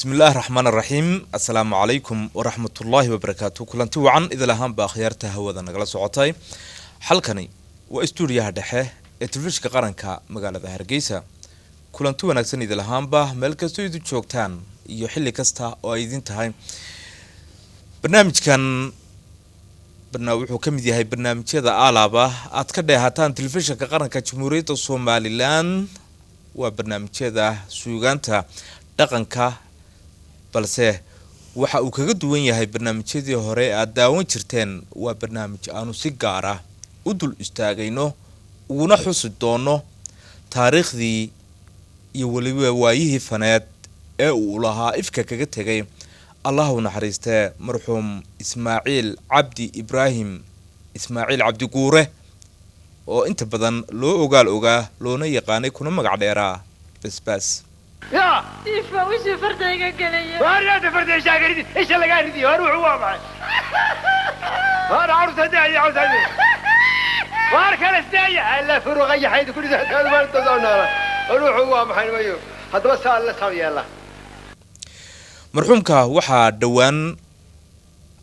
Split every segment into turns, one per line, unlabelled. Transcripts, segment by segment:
Bismillahi raxmaan raxiim. Assalaamu calaykum waraxmatullaahi wabarakaatu. Kulanti wacan idil ahaanba akhyaarta hawada nagala socotay. Halkani waa istuudiyaha dhexe ee telefishinka qaranka magaalada Hargeysa. Kulanti wanaagsan idil ahaanba meel kastoo idin joogtaan iyo xilli kasta oo ay idin tahay. Barnaamijkan wuxuu ka mid yahay barnaamijyada aalaaba aad ka dheehataan telefishinka qaranka Jamhuuriyadda Somalilan. Waa barnaamijyada suugaanta dhaqanka, balse waxa uu kaga duwan yahay barnaamijyadii hore aad daawan jirteen waa barnaamij aanu si gaar ah u dul istaagayno, uguna xusi doono taariikhdii iyo weliba waayihii faneed ee uu lahaa ifka kaga tegay, Allah u naxariistee, marxuum Ismaaciil Cabdi Ibraahim, Ismaaciil Cabdi Guure, oo inta badan loo ogaal ogaa loona yaqaanay kuna magac dheeraa Basbaas.
Ya
Ifa wixii fardayga gelaya.
Waaryaada fardaysaa garidi isha lagaa ridiyo. Waar wuxuu waa maxay? Waar carruurta daaya, carruurta waar kala isdaaya alla furuqa yaxayda ku dhisaataadmaantoodonaala. Waar wuxuu waa maxay mayo haddaba saa la saa yeela.
Marxuumka waxaa dhowaan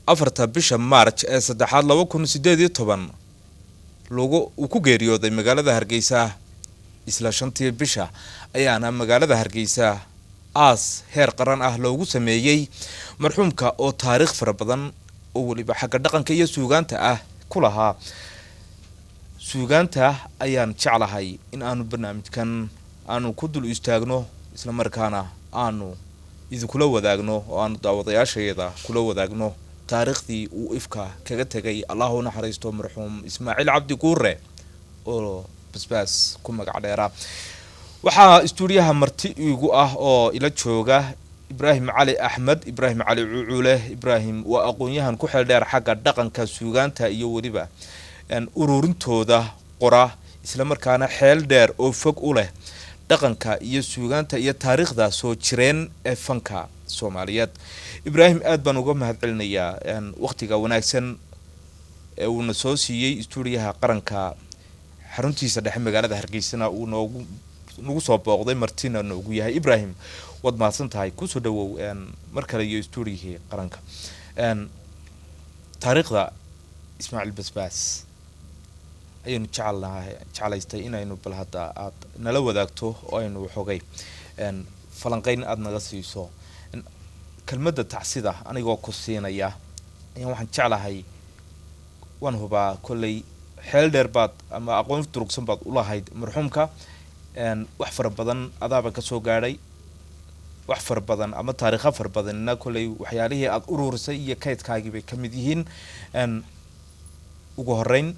4ta bisha Maarj ee saddexaad 2018 lagu uu ku geeriyooday magaalada Hargeysa. Isla 5tii bisha ayaana magaalada Hargeysa aas heer qaran ah loogu sameeyey marxuumka, oo taariikh fara badan oo weliba xagga dhaqanka iyo suugaanta ah ku lahaa. Suugaanta ayaan jeclahay in aanu barnaamijkan aanu ku dul istaagno, isla markaana aanu idinkula wadaagno oo aanu daawadayaashayada kula wadaagno taariikhdii uu ifka kaga tegay, Allah u naxariisto, marxuum Ismaaciil Cabdi Guure oo Basbaas ku magac dheeraa. Waxaa istuudiyaha marti iigu ah oo ila jooga Ibraahim Cali Axmed, Ibraahim Cali Cucuule. Ibraahim waa aqoon-yahan ku xeel dheer xagga dhaqanka, suugaanta iyo weliba ururintooda, qora, isla markaana xeel dheer oo fog u leh dhaqanka iyo suugaanta iyo taariikhda soo jireen ee fanka Soomaaliyeed. Ibraahim aad baan uga mahad celinayaa waqtiga wanaagsan ee uuna soo siiyey istuudiyaha qaranka xaruntiisa dhexe magaalada Hargeysana uu noogu nagu soo booqday, martina noogu yahay. Ibraahim, waad mahadsan tahay. Kusoo dhawow mar kale iyo istuudiyihii qaranka. Taariikhda Ismaaciil Basbaas ayaynu jecelnahay, jeclaystay inaynu bal hadda aad nala wadaagto oo aynu waxoogay falanqeyn aada naga siiso. Kelmadda tacsida anigoo ku siinaya ayaan waxaan jeclahay, waan hubaa kolley xeel dheer baad ama aqoon durugsan baad ulahayd marxuumka, wax fara badan adaaba kasoo gaadhay, wax fara badan ama taariikha fara badanina kolley waxyaalihii aada uruurisay iyo kaydkaagii bay ka mid yihiin. Ugu horeyn,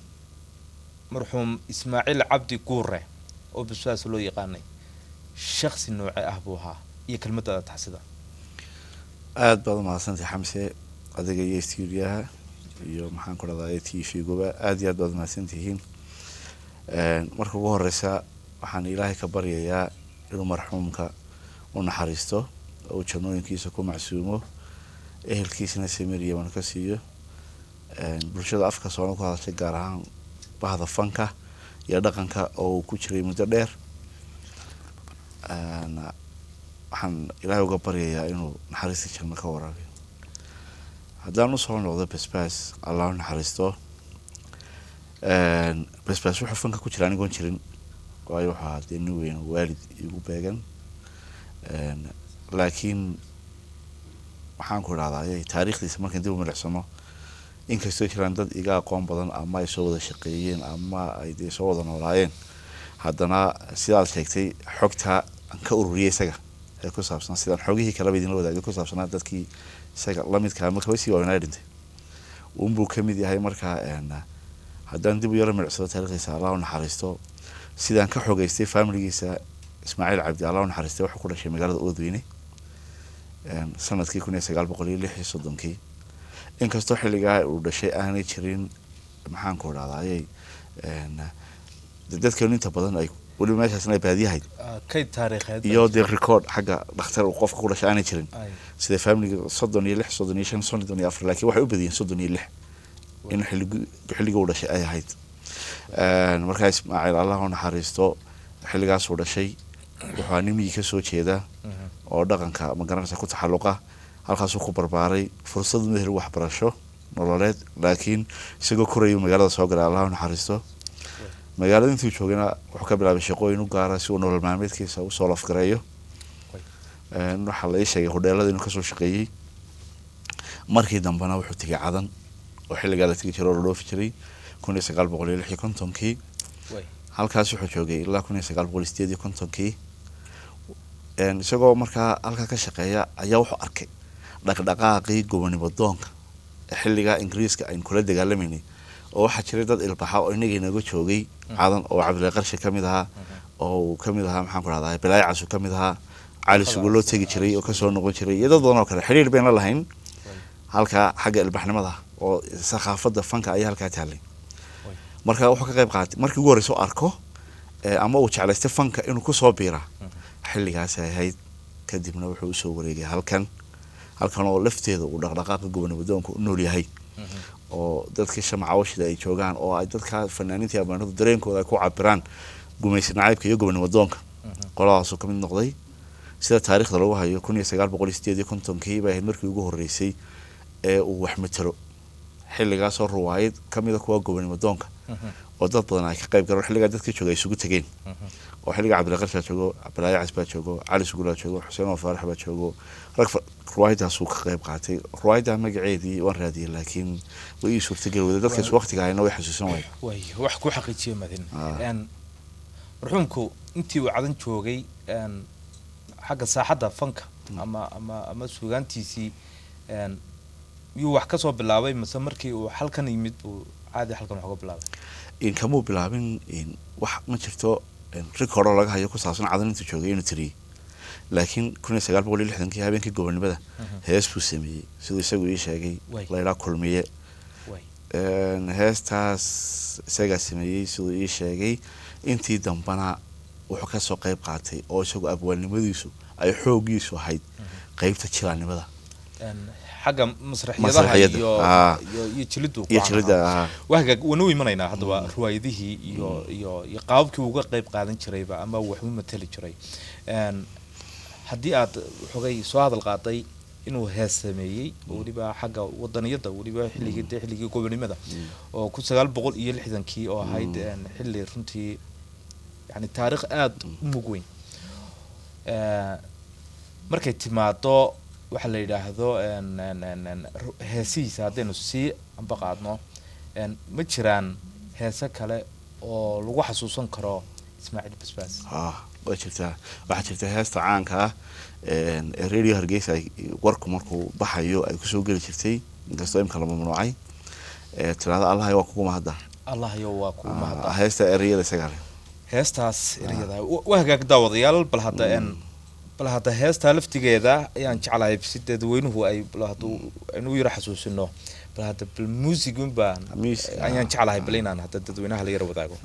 marxuum Ismaaciil Cabdi Guure oo Basbaas loo yaqaanay shaksi nooce ah buu ahaa iyo kelmadada tacsida?
Aada baad umahadsantahay Xamse, adiga iyo stuudiyaha iyo maxaan ku dhahdaa TV guba, aada iyo aad baad umahadsantihiin. Marka ugu horeysa waxaan Ilaahay ka baryayaa inuu marxuumka u naxariisto oo uu jannooyinkiisa ku macsuumo, ehelkiisana samir iyo ka siiyo. Bulshada afka soona ku hadashay, gaar ahaan bahda fanka iyo dhaqanka oo uu ku jiray muddo dheer, waxaan Ilaahay uga baryayaa inuu naxariista janno ka waraabiyo. Haddaan usoo noqdo Basbaas, Allah u naxariisto, Basbaas wuxuu fanka ku jira anigoon jirin, waayo wuxuu ahaa dee nin weyn oo waalid igu beegan. Laakiin waxaan ku idhahdaa taariikhdiisa markaan dib u milicsano, inkastoo jiraan dad iga aqoon badan ama ay soo wada shaqeeyeen ama ay dee soo wada noolaayeen, haddana sidaad sheegtay xogta aan ka ururiyey isaga ee ku saabsan, sidaan xogihii kaleba idinla wadaagay ku saabsanaa dadkii isaga lamidka ama kaba sii waaweynaa dhintay unbuu ka mid yahay. Marka haddaan dib u yaro milicsado taariikhdiisa, Allah u naxariisto, sidaan ka xogeystay familigiisa, Ismaaciil Cabdi, Allah u naxariistay, wuxuu ku dhashay magaalada Oodweyne sanadkii 1936-kii. Inkastoo xilligaa uu dhashay aanay jirin, maxaan ku idhahdaa, dadkeenu inta badan ay weliba meeshaasna ay baadiyahayd
kayd taariikheed
iyo dee record xagga dhakhtar uu qofka ku dhashay aanay jirin, sida familiga 36, 35, 34, laakiin waxay u badiyeen 36 in xilliga uu dhashay ay ahayd. Markaa Ismaaciil, Allah u naxariisto, xilligaasuu dhashay. Wuxuu nin miyi ka soo jeeda. Oo dhaqanka, ma garanaysa, ku taxalluqa. Halkaasuu ku barbaaray. Fursad ma helin waxbarasho nololeed, laakiin isagoo korayu magaalada soo galay, Allah u naxariisto. Magaalada intuu joogana wuxuu ka bilaabay shaqooyin u gaara si uu nolol maalmeedkiisa usoo lafgareeyo. Waxaa la ii sheegay hodheelada inuu kasoo shaqeeyey. Markii dambena wuxuu tegay Cadan, oo xilligaa la tegi jiray oo la dhoofi jiray, 1956-kii. Halkaas wuxuu joogay ilaa 1958-kii. Isagoo markaa halkaa ka shaqeeya ayaa wuxuu arkay dhaqdhaqaaqii gobonimo doonka ee xilligaa Ingiriiska aynu kula dagaalamaynay, oo waxaa jiray dad ilbaxa oo inagii naga joogay Cadan, oo Cabdilla Qarshi ka mid ahaa, oo uu ka mid ahaa, maxaan ku rahdaa, Bilaaycas uu ka mid ahaa, Cali Sugo loo tegi jiray oo kasoo noqon jiray, iyo dad badan oo kale. Xiriir bayna lahayn halkaa xagga ilbaxnimada oo sakhaafadda fanka ayaa halkaa taallay. Marka wuxuu ka qayb qaatay markii ugu horreysay u arko ama uu jeclaystay fanka inuu kusoo biira xilligaas ay ahayd. Kadibna wuxuu usoo wareegay halkan oo lafteeda uu dhaqdhaqaaqa gobonimo doonka u nool yahay, oo dadkii shamacawashida ay joogaan, oo ay dadka fanaaniinta iyo abwaanadu dareenkooda ay ku cabiraan gumaysi nacaybka iyo gobonimo doonka. Qoladaasuu ka mid noqday. Sida taariikhda lagu hayo, 1958-kii bay ahayd markii ugu horreysay ee uu wax matalo, xilligaasoo ruwaayad ka mid a kuwa gobonimo doonka oo dad badan ay ka qayb galeen, xilligaa dadkii jooga ay isugu tegeen, oo xilliga Cabdilqarshaa joogo, Balaayo Cas baa joogo, Cali Sugulaa joogo, Xuseen oo Faarax baa joogo, rag ruwaayadaasuu ka qayb qaatay. Ruwaayaddaa magaceedii waan raadiyey, laakiin way ii suurtageli weyday. Dadka is waqtiga hayna way xasuusan waay.
Way wax ku xaqiijiya madin. Marxuumku intii uu Cadan joogay, xagga saaxadda fanka ama suugaantiisii, miyuu wax kasoo bilaabay, mase markii uu halkan yimid buu caadi halkan wax uga bilaabay?
In kamuu bilaabin. In wax ma jirto record oo laga hayo ku saabsan Cadan intuu joogay inuu tiriyey, laakiin 1960-kii habeenkii gobonimada hees buu sameeyey, siduu isagu ii sheegay, la idhaa Kulmiye. Heestaas isagaa sameeyey siduu ii sheegay. Intii dambana wuxuu kasoo qayb qaatay, oo isagu abwaalnimadiisu ay xooggiisu ahayd qeybta jilaannimada.
Xagga masraxiyadaha
Masraxiyada,
iyo iyo jiliddu ku
iyo
caan
jilidda,
ahaa. Waa hagaag, waanu u imanaynaa haddaba riwaayadihii iyo qaababkii uga qayb qaadan jirayba ama wax u matali jiray. Haddii aad xogay soo hadal qaaday inuu hees sameeyey, oo weliba xagga wadaniyadda, weliba xilligii dee xilligii gobonimada oo 1960-kii oo ahayd, xilli runtii yani taariikh aada u mug weyn. Markay timaado waxa la yidhaahdo heesihiisa, haddaynu sii amba qaadno, ma jiraan heese kale oo lagu xasuusan karo Ismaaciil Basbaas?
Waa jirtaa. Waxaa jirta heesta caanka ah ee Radio Hargeysa ay warku markuu baxayo ay kusoo geli jirtay, inkastoo imka la mamnuucay, ee tirahda "Allahay waa kugu mahadda".
Allahayo waa kugu mahadda.
Heesta ereyada isagaa leh.
Heestaas ereyada waa hagaag, daawadayaal. Bal hadda heestaa laftigeeda ayaan jeclahay si dadweynuhu ay bal hadduu aynu u yaro xasuusino. Bal hadda bal muusigun baan
Music,
ayaan jeclahay bal inaan hadda dadweynaha la yaro wadaago.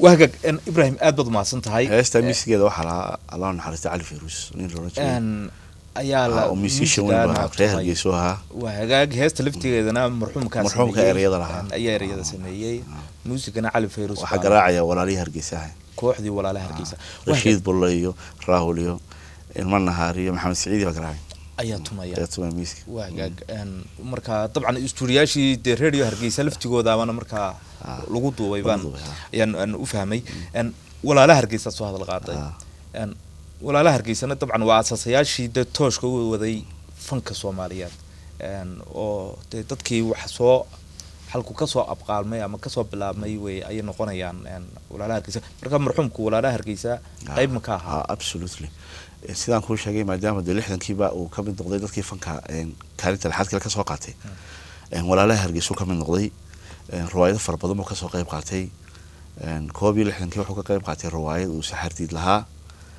Waa hagaag, Ibrahim, aad baad umahadsan tahay.
Heesta musigeeda waxaa lahaa, Allah naxariista, Cali Fayrus, nin loola jiray
Ayaa la
oo musician weyn
muusigaana
baa reer
tumay.
Hargeysa ahaa.
Waa hagaag, heesta laftigeedana marxuumkaa
Marxuumka
sameeyey.
ereyada lahaa.
Ayaa ereyada sameeyey, muusigana Cali Fayrus
waxaa
baa
garaacaya walaalihii Hargeysaha.
Kooxdii Walaalaha Hargeysa. Waa hagaag,
Rashiid Bulle iyo Raahul iyo Ilma Nahaar iyo Maxamed Siciidi baa garaacay.
Ayaa tumaya.
Ayaa tumaya music.
Waa hagaag. Marka dabcan istuudiyaashii dee Radio Hargeysa laftigoodaabana markaa lagu duubay baan
Lagu duubay, ah.
ayaan aan u fahmay. Walaalaha Hargeysa soo hadal qaaday. Walaalaha Hargeysana dabcan waa asaasayaashii dee tooshka u waday fanka Soomaaliyeed, oo dee dadkii wax soo halku kasoo abqaalmay ama kasoo bilaabmay wey ayay noqonayaan, Walaalaha Hargeysa. Marka marxuumku Walaalaha Hargeysa qayb ma ka ahaa?
Absolutely. Sidaan kuu sheegay, maadaama dee 60kiiba uu ka mid noqday dadkii fanka kaalinta lixaad kale kasoo qaatay, walaalaha Hargeysuu ka mid noqday, riwaayado fara badan buu kasoo qayb qaatay. 61kii wuxuu ka qayb qaatay riwaayad uu Saxardiid lahaa,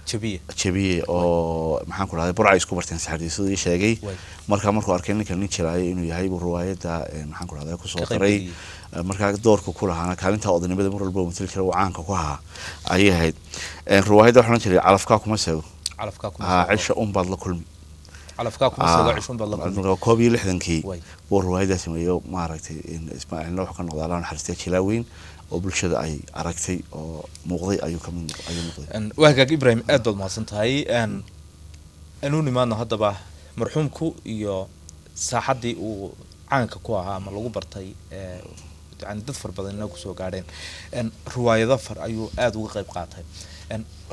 Jabiye.
Jabiye, oo maxaan ku rahday Burca isku barteen Saxardiid siduu ii sheegay. Markaa markuu arkay ninkan nin jiraayo inuu yahay buu riwaayadda maxaan ku rahday kusoo
Ka qayb
daray.
geliyey.
Markaa doorka ku lahaana kaalinta odaynimada mar walba uu matali jiray, uu caanka ku ahaa ayay ahayd. Riwaayadda waxaan oran jiray Calafkaa Kuma Seego.
Calafkaa Kuma
Haa.
Seego.
Cisha unbaad la kulmi.
Calafkaa Kuma Seego, cisho unbaad la kulmi.
61kii
Way.
buu riwaayaddaa sameeyo, maaragtay in Ismaaciilna wuxuu ka noqday, Allah naxariistay, jilaaweyn oo bulshada ay aragtay oo muuqday ayuu ka mid ayuu noqday.
Waa hagaag Ibrahim, aad baad mahadsan tahay. Anu nimaadno haddaba marxuumku iyo saaxaddii uu caanka ku ahaa ama lagu bartay, yani dad fara badanina kusoo gaadheen. Riwaayado far ayuu aada uga qayb qaatay.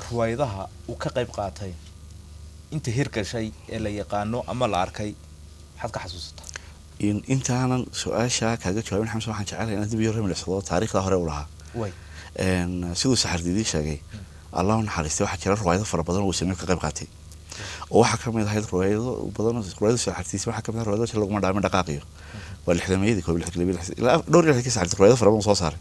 Riwaayadaha uu ka qayb qaatay inta hirgashay ee la yaqaano ama la arkay, maxaad ka xasuusataa?
In intaanan su-aasha kaaga jawaabin, Xamse, waxaan jecelahay inaan dib iyo milicsado taariikhda hore u lahaa.
Way.
Siduu Saxardiidii sheegay, Allah u naxariistay, waxaa jira riwaayado fara badan oo uu sameeyo ka qayb qaatay, oo waxaa ka mid ahayd riwaayado badan oo riwaayado Saxardiis waxaa ka mid ah riwaayado jir laguma dhaamin dhaqaaqiyo, waa 60meeyadii, 61, 62 ilaa dhowr iyo lixdankii Saxardiid riwaayado fara badan soo saaray.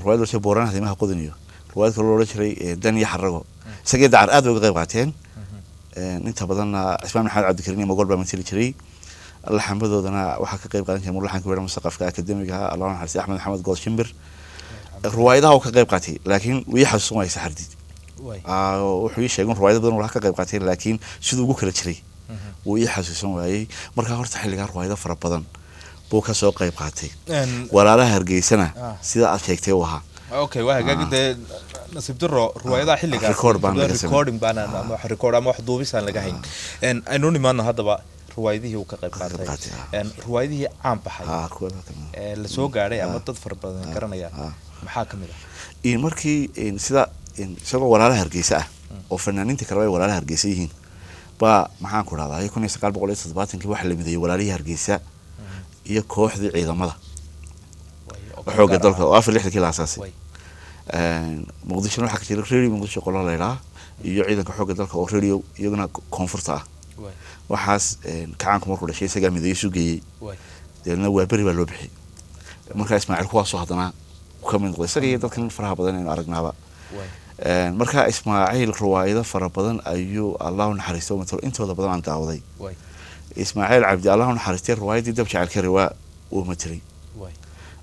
Riwaayad loo jiray Booranaha Dimaha Qodaniyo, riwaayad kaloo loola jiray Dan iyo Xarago, isagii Dacar aad bay uga qayb qaateen. Inta badanna Cismaan Maxamed Cabdikariin iyo Mogol baa matali jiray. Laxamadoodana waxaa ka qayb qaadan jiray mulaxanka weera musaqafka akademiga, Allah naxariistay, Axmed Maxamed Good Shimbir. Riwaayadaha uu ka qayb qaatay laakiin wii xasuusan waayay Saxardiid. Wuxuu ii sheegay in riwaayado badan uu lahaa ka qayb qaatay, laakiin siduu ugu kala jiray wuu ii xasuusan waayey. Markaa horta xilligaa riwaayado fara badan buu ka soo qayb qaatay. Walaalaha Hargeysana sida aad sheegtay uu ahaa.
Okay, waa hagaag. Dee nasiib daro riwaayadaha xilligaas
Record baan laga sameeyey.
Recording baan ama wax record ama wax duubisaan laga hayn. Aynu nimaadno haddaba riwaayadihii uu ka qayb
Ka qayb
qaatay.
qaatay.
Riwaayadihii caan baxay
Kuwa ka mid ah.
ee la soo gaadhay ama dad fara badan garanaya, maxaa ka mid ah?
In markii in sida in isagoo walaalaha Hargeysa ah oo fanaaniinta kale ay walaalaha Hargeysa yihiin baa, maxaan ku rahdaa, 1970kii waxaa la mideeyey walaalihii Hargeysa iyo kooxdii ciidamada
Way, oo kala
xoogga
gaar
dalka
ah.
oo 64kii la aasaasay.
Way.
Muqdishona waxaa ka jira Radio Muqdisho qola la yidhaha iyo ciidanka xoogga dalka oo radio iyaguna koonfurta ah.
Way.
Waxaas kacaanku markuu dhashay isagaa mideeyey, isu geeyey.
Way.
Dabeedna waa beri baa loo bixiyey. Markaa Ismaaciil kuwaasoo haddana uu ka mid noqday, isaga iyo dadkan faraha badan aynu aragnaaba.
Way.
Markaa Ismaaciil riwaayado fara badan ayuu, Allah u naxariisto, matalo, intooda badan aan daawaday.
Way.
Ismaaciil Cabdi, Allah u naxariistay, riwaayadii Dab Jecel Kari waa uu matelay
Way.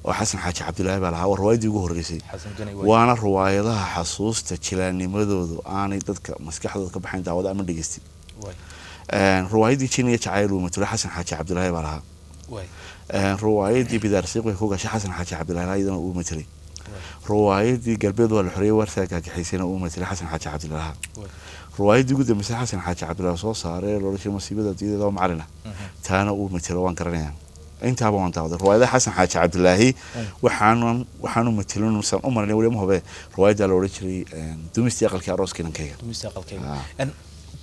oo Xasan Xaaji Cabdilaahi baa lahaa, waa riwaayadii ugu horreysay.
Xasan Gani, way.
Waana riwaayadaha xasuusta jilaanimadoodu aanay dadka maskaxdooda ka baxayn daawada ama dhegeystay.
Way.
Riwaayadii Jin iyo Jacayl uu matalo, Xasan Xaaji Cabdilaahi baa lahaa.
Way.
Riwaayadii Bidaarsiiq way ku gashay, Xasan Xaaji Cabdilaahi iyadana uu matelay. Riwaayadii Galbeed waa la xoreeyey warsaa gaagaxiisayna uu matelay, Xasan Xaaji Cabdilaahi.
Way.
Riwaayadii ugu dambeysay Xasan Xaaji Cabdilaahi soo saaray loola jiray Masiibada Diideeda oo macalina, taana uu matelo, waan garanayaa, intaaba waan daawaday riwaayadaha Xasan Xaaji Cabdilaahi. Waxaanu matelin san u maranay weli ma hube riwaayadda la odhan jiray Dumistii Aqalkii Arooska Inankayga.
Dumista Aqalkayga.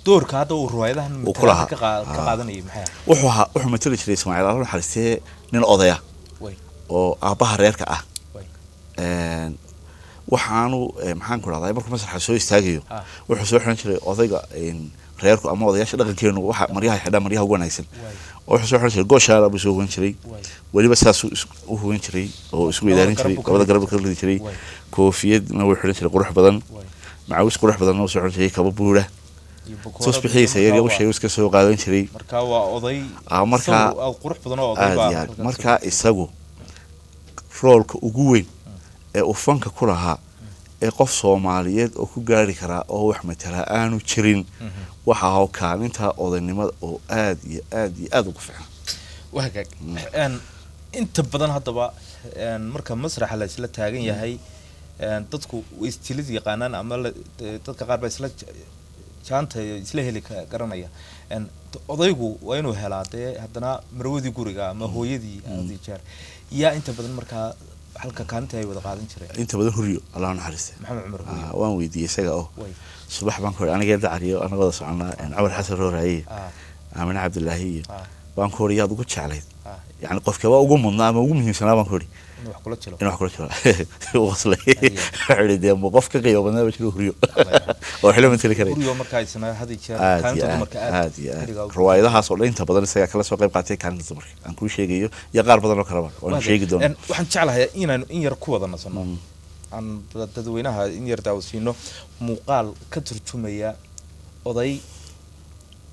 Doorka hadda uu riwaayadahan
Uu ku lahaa.
matalaadda ka qaadanayay maxay ahayd?
Wuxuu ahaa, wuxuu mateli jiray Ismaaciil, Allah naxariistee, nin odaya oo aabbaha reerka ah.
Way.
Waxaanu maxaan ku rahdaa, markuu masraxa soo istaagayo wuxuu soo xiran jiray odayga reerku ama odayaasha dhaqankeenu waxa maryaha xidhaa, maryaha ugu wanaagsan. Oo wuxuu soo xiran jiray gooshaala buu soo huwan jiray. Weliba saasuu u huwan jiray oo isku weydaarin
Labada
jiray.
garab buu ka
Labada
ridi
garab buu ka ridi jiray. Koofiyadna wuu xiran jiray qurux badan, macaawis qurux badanna wuu soo xiran jiray, kabo buura,
Iyo bakoorad.
tusbixiisa yar iyo
markaa
usheegu iska soo qaadan jiray.
Markaa waa oday
Markaa
sawir aad qurux badan oo oday
aad
baa
iyo aad.
halkaas.
Markaa isagu roolka ugu weyn ee uu fanka ku lahaa ee qof Soomaaliyeed oo ku gaari karaa oo wax matalaa aanu jirin waxa ahaa kaalinta odaynimada oo aad iyo aad iyo aad ugu fiican.
Waa hagaag. Inta badan haddaba marka masraxa la isla taagan yahay, dadku way istilid yaqaanaan ama dadka qaar baa isla jaanta isla heli garanaya. Odaygu waa inuu helaa dee haddana marwadii guriga ama hooyadii had iyo jeer yaa inta badan markaa halka kaalinta ay wada qaadan jireen.
Inta badan Huryo, Allah naxariista.
Maxamed Cumar Huryo.
Waan weydiiyey isaga oo
Way.
subax baan ku iri aniga Dacariyo anagoo wada soconaa, Cumar Xasan Rooraaye, Aamine Cabdilaahi iyo baan ku iri yaad ugu jeclayd. Yani qofka waa ugu mudnaa ama ugu muhiimsanaa baan ku idhi
inuu wax kula jiro.
In wax kula jiro. Uu qoslay, wuxuu yidhi dee ma qof ka qiimo badnaa ba jiro Huryo oo xilo mateli karay?
Huryo markaa isna had iyo jeer
aad iyo
kaalinta
aad
dumarka aad
aad iyo aad
xilligaa
riwaayadahaas oo dhan inta badan isagaa kala soo qayb qaatay kaalinta dumarka aan kuu sheegayo iyo qaar badan oo kaleba oon sheegi doono.
Waxaan jeclahay inaanu in yar ku wada nasano, aan dadweynaha in yar daawasiino muuqaal ka turjumaya oday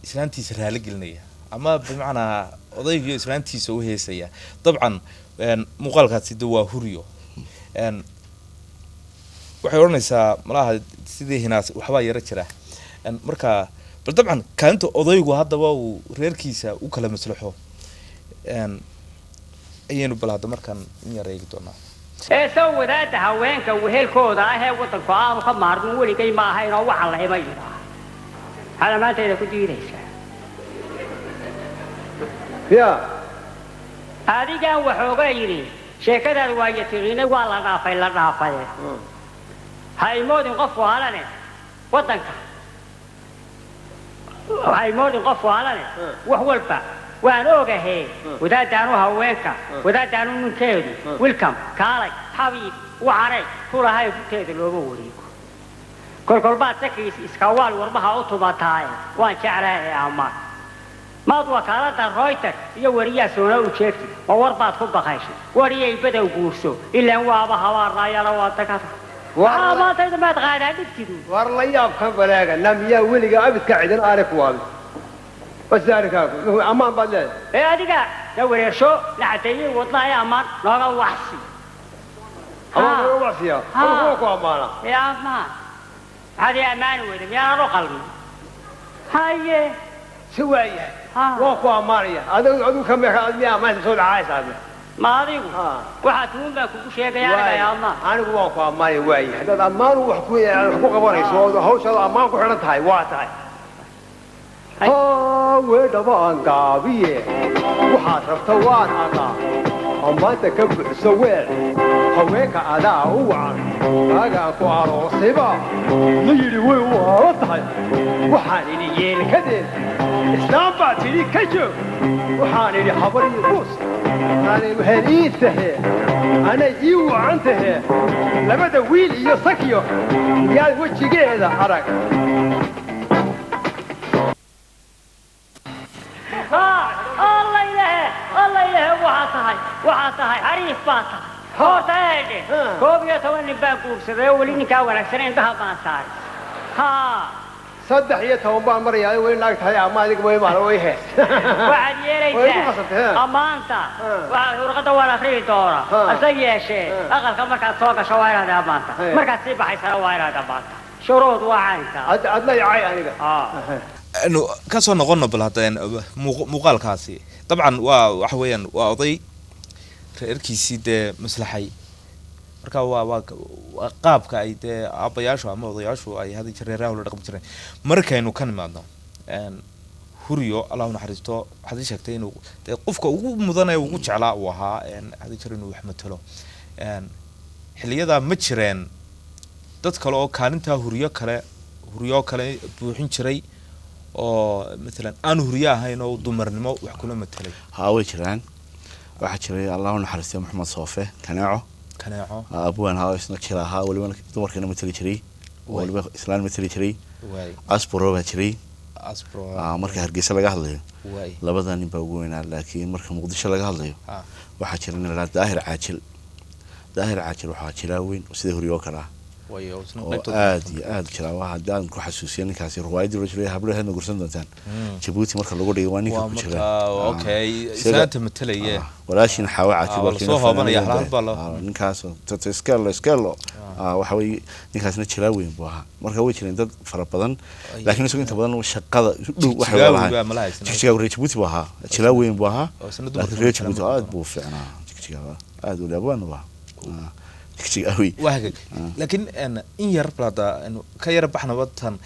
islaantiisa raali gelinaya ama bimacnaa odaygiyo islaantiisa u heesaya. Dabcan muuqaalkaasi de waa Huryo. Waxay odhanaysaa malaha sidii hinaas waxbaa yaro jira. Marka bal dabcan kaalinta odaygu haddaba uu reerkiisa u kala maslaxo ayaynu bal hadda markaan in yar eegi doonaa.
Ee soo wadaadda haweenka wehelkooda ah ee waddanku aanu ka maarmin weligay ma ahayn oo waxaan la ima yidhaa maxaad ammaantayda ku diidaysaa?
Ya.
Adigaan waxooga yidhi sheekadaad waayo tiriinay, waa la dhaafay, la dhaafay. Ha imoodin qof waalane waddanka, ha imoodin qof waalane, wax walba waan ogahe. Wadaadaanu haweenka, wadaadaanu ninkeedu welcome, kaalay, xabiib, wacanay kulahay runteeda looma wareego. Kolkolbaad sakiis iskawaal warmaha u tumataaye waan jeclahay ee ammaan maad wakaalada Reuter iyo wariyaa soona u jeegti ma war baad ku baqayshay wariyay badow guurso ilaan waaba habaarnaayana waa tagada. Maantayda maad qaadaa dhigtidu.
War la yaabkan balaaga namiyaa weliga abidka cidan aanay ku waabin bas arrinkaagu ammaan baad leedahay.
Ee adiga la wareersho la cadeeyey wadnaha ee ammaan nooga waxsi.
Amaan laga wacsiyaa kuwa ku ammaana.
Ee ammaan maxaad ii ammaani weyda? Miyaanan u qalmin? Haye.
Si waayahay, waan ku ammaanaya. Adigu ka meeqa miyaa ammaanta soo dhacaysa?
Ma adigu waxaa tuun baan kugu sheegaya aniga ee ammaan.
Anigu waan ku ammaanaya waayahay. Haddaad ammaan wax ku qabanayso oo hawshaada ammaan ku xidhan tahay waa tahay weedhaba aan gaabiye waxaad rabta waan adaa ammaanta ka buuxso weel haweenka adaa u wacan aagaan ku aroosayba la yidhi way u aalo tahay. Waxaan idhi yeelkadeed islaam baa tidhi ka joog. Waxaan idhi habar iyo buus aanay waxayn ii tahee anay ii wacan tahee labada wiil iyo sakiyo miyaad wejigeeda arag?
Alla ilahe, alla ilahe, waxaa tahay, waxaa tahay xariif baa tahay. Horta eedhe 11 nin baan guursaday oo weli ninkaa wanaagsan indhaha baan saaray ha.
13 baan marayaa, weli naag tahay ama adiga way maala way hees.
Waxaad
Way igu
yeelaysaa
qasabtay, ha.
Ammaanta waxaad warqadda waan akriyi doonaa. Hase yeeshee aqalka markaad soo gasho waa inaad ammaanta, markaad sii baxaysana waa inaad ammaanta. Shuruud waa caynkaa.
Adna icay aniga.
Aynu ka soo noqono bal hadda muuqaalkaasi. Dabcan waa waxa weeyaan waa oday reerkiisii dee maslaxay. Marka waa qaabka ay dee aabbayaashu ama odayaashu ay had iyo jeer reeraha ula dhaqmi jireen. Markaynu ka nimaadno Huryo, Allah u naxariisto, waxaad ii sheegtay inuu dee qofka ugu mudan ee ugu jeclaa uu ahaa had iyo jeer inuu wax matalo. Xiliyadaa ma jireen dad kale oo kaalintaa Huryo kale, Huryo kale buuxin jiray oo matalan aan Huryo ahayn oo dumarnimo wax kula matelay?
Haa, way jiraan. Waxaa jiray, Allah u naxariistay, Maxamed Soofe Kaneeco.
Kaneeco.
Abwaan haa isna jira ahaa, weliba dumarkana matali jiray oo weliba islaan matali jiray. Asburo baa jiray.
Asbro.
Marka Hargeysa laga hadlayo labada nin baa ugu weynaa, laakiin marka Muqdisho laga hadlayo waxaa jira nin la yidhahdo Daahir Caajil. Daahir Caajil waxaa jiraa weyn oo sida Huryo oo kale ah
Waay, oo isna
oo
qaybtooda
aad iyo aad jira. Waa haddii aan ku xasuusiyo ninkaasi ruwaayadii loo jiray hablo hadma gursan doontaan Jabuuti marka lagu dhigay, waa ninka
waa
ku jira.
Markaa okay islaanta matalaye.
Walaashiin Xaawo Caajil
waa
waa
lasoo hoobanaya, hal hal baa
ninkaas tata iskelo iskelo. Waxa weeye ninkaasna jiraa weyn buu ahaa. Marka way jireen dad fara badan, laakiin isagu inta badan shaqada isu dhow waxay
Jigjigaawi
wada
baa malaha isna.
Jigjigaawi reer Jabuuti buu ahaa, jiraa weyn buu ahaa.
Oo isna dumarka
laakiin reer
matala
Jabuuti
marka
aad buu u fiicnaa Jigjigaawi, aad u laabaan u ahaa. Jigjigaawi.
Waa hagaag, laakiin in yar bal hadda ka yara baxnaba tan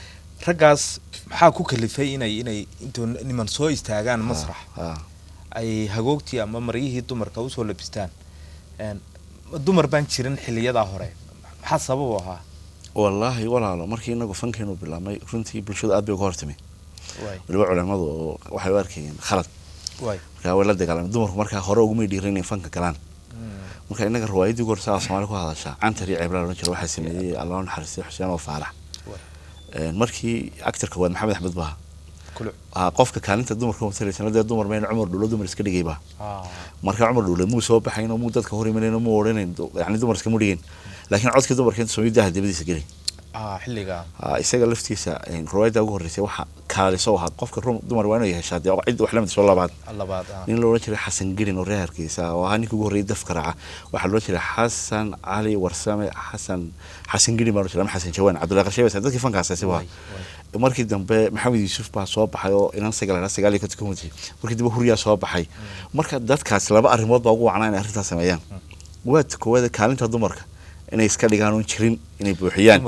raggaas maxaa ku kalifay inay intuu niman soo istaagaan masrax ay hagoogtii ama maryihii dumarka usoo labistaan? Ma dumar baan jirin xiliyadaa hore? Maxaa sabab u ahaa?
Wallaahi walaalo, markii inagu fankeenu bilaabmay runtii bulshadu aad bay uga hortimi, weliba culimadu oo waxay u arkayeen khalad. Marka way la dagaalameen dumarku, markaa hore uguma dhiirin inay fanka galaan. Marka innaga riwaayadii ugu horreysa Soomaali ku hadashaa Cantar iyo Ceebla la jiro, waxaa sameeyey Allah u naxariistay Xuseen oo Faarax. Markii actorka waad Maxamed Axmed baha qofka kaalinta dumarka matalaysa dee dumar mayna Cumar Dhuulo dumar iska dhigayba. Marka Cumar Dhuule muu soo baxayn oo muu dadka hor imanayno, muu odhanayn yani dumar iskama dhigin, laakiin codkii dumarka inta soo daha dabadiisa gelay
xilliga
isaga laftiisa. Riwaayadda ugu horreysay waxa kaaliso ahaa qofka dumar waa inuu yeeshaa dee cid wax lamid soo labaad nin la odhan jiray Xasan Gelin oo reer Hargeysa oo ahaa ninka ugu horreeyay dafka raaca. Waxaa la odhan jiray Xasan Cali Warsame, Xasan Gelin baa la odhan jiray ama Xasan Jawaan Cabdullahi Qashay, bas dadkii fankaas waa. Markii dambe Maxamed Yuusuf baa soo baxay oo inan 959 ka mutay. Markii dambe Huryaa soo baxay. Marka dadkaas laba arrimood baa ugu wacnaa inay arrintaas sameeyaan. Waa koowaad kaalinta dumarka inay iska dhigaan oon jirin inay buuxiyaan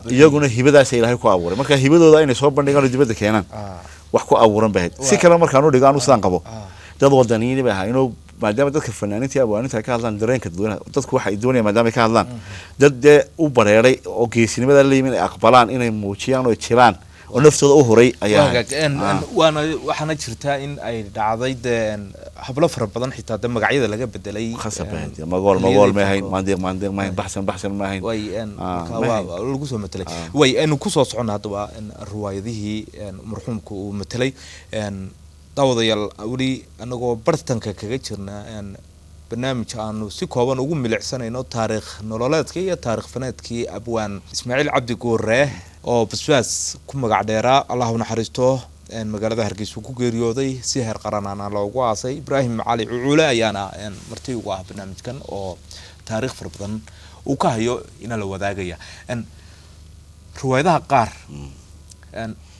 iyaguna hibadaas Ilaahay ku abuuray, marka hibadooda inay soo bandhigaan oo dibadda keenaan wax ku abuuran bay ahayd. Si kale markaan u dhigo, anu sidaan qabo, dad wadaniyiin bay ahaa inuu maadaama dadka fanaaniinta iyo abwaaninta ay ka hadlaan dareenka dadweynaha, dadku waxay doonayaan maadaama ay ka hadlaan, dad dee u bareeray oo geesinimada la yimin ay aqbalaan inay muujiyaan oo jiraan oo naftooda u huray ayaa.
Waana waxaana jirtaa in ay dhacday dee hablo fara badan xitaa dee magacyada laga bedelay.
Khasab ahayd, magool magool ma ahayn, maandiiq maandiiq ma ahayn, baxsan baxsan ma ahayn.
Way lagu soo matelay. Way aynu kusoo soconna haddaba riwaayadihii marxuumka uu matelay. Daawadayaal, weli anagoo bartanka kaga jirna barnaamij aanu si kooban ugu milicsanayno taariikh nololeedkii iyo taarikh faneedkii abwaan Ismaaciil Cabdi Goore oo Basbaas ku magac dheeraa, Allah u naxariisto, magaalada Hargeysa ku geeriyooday, si heer qaranaana loogu aasay. Ibraahim Cali Cucuule ayaana marti ugu ah barnaamijkan oo taariikh fara badan uu ka hayo ina la wadaagaya. Riwaayadaha qaar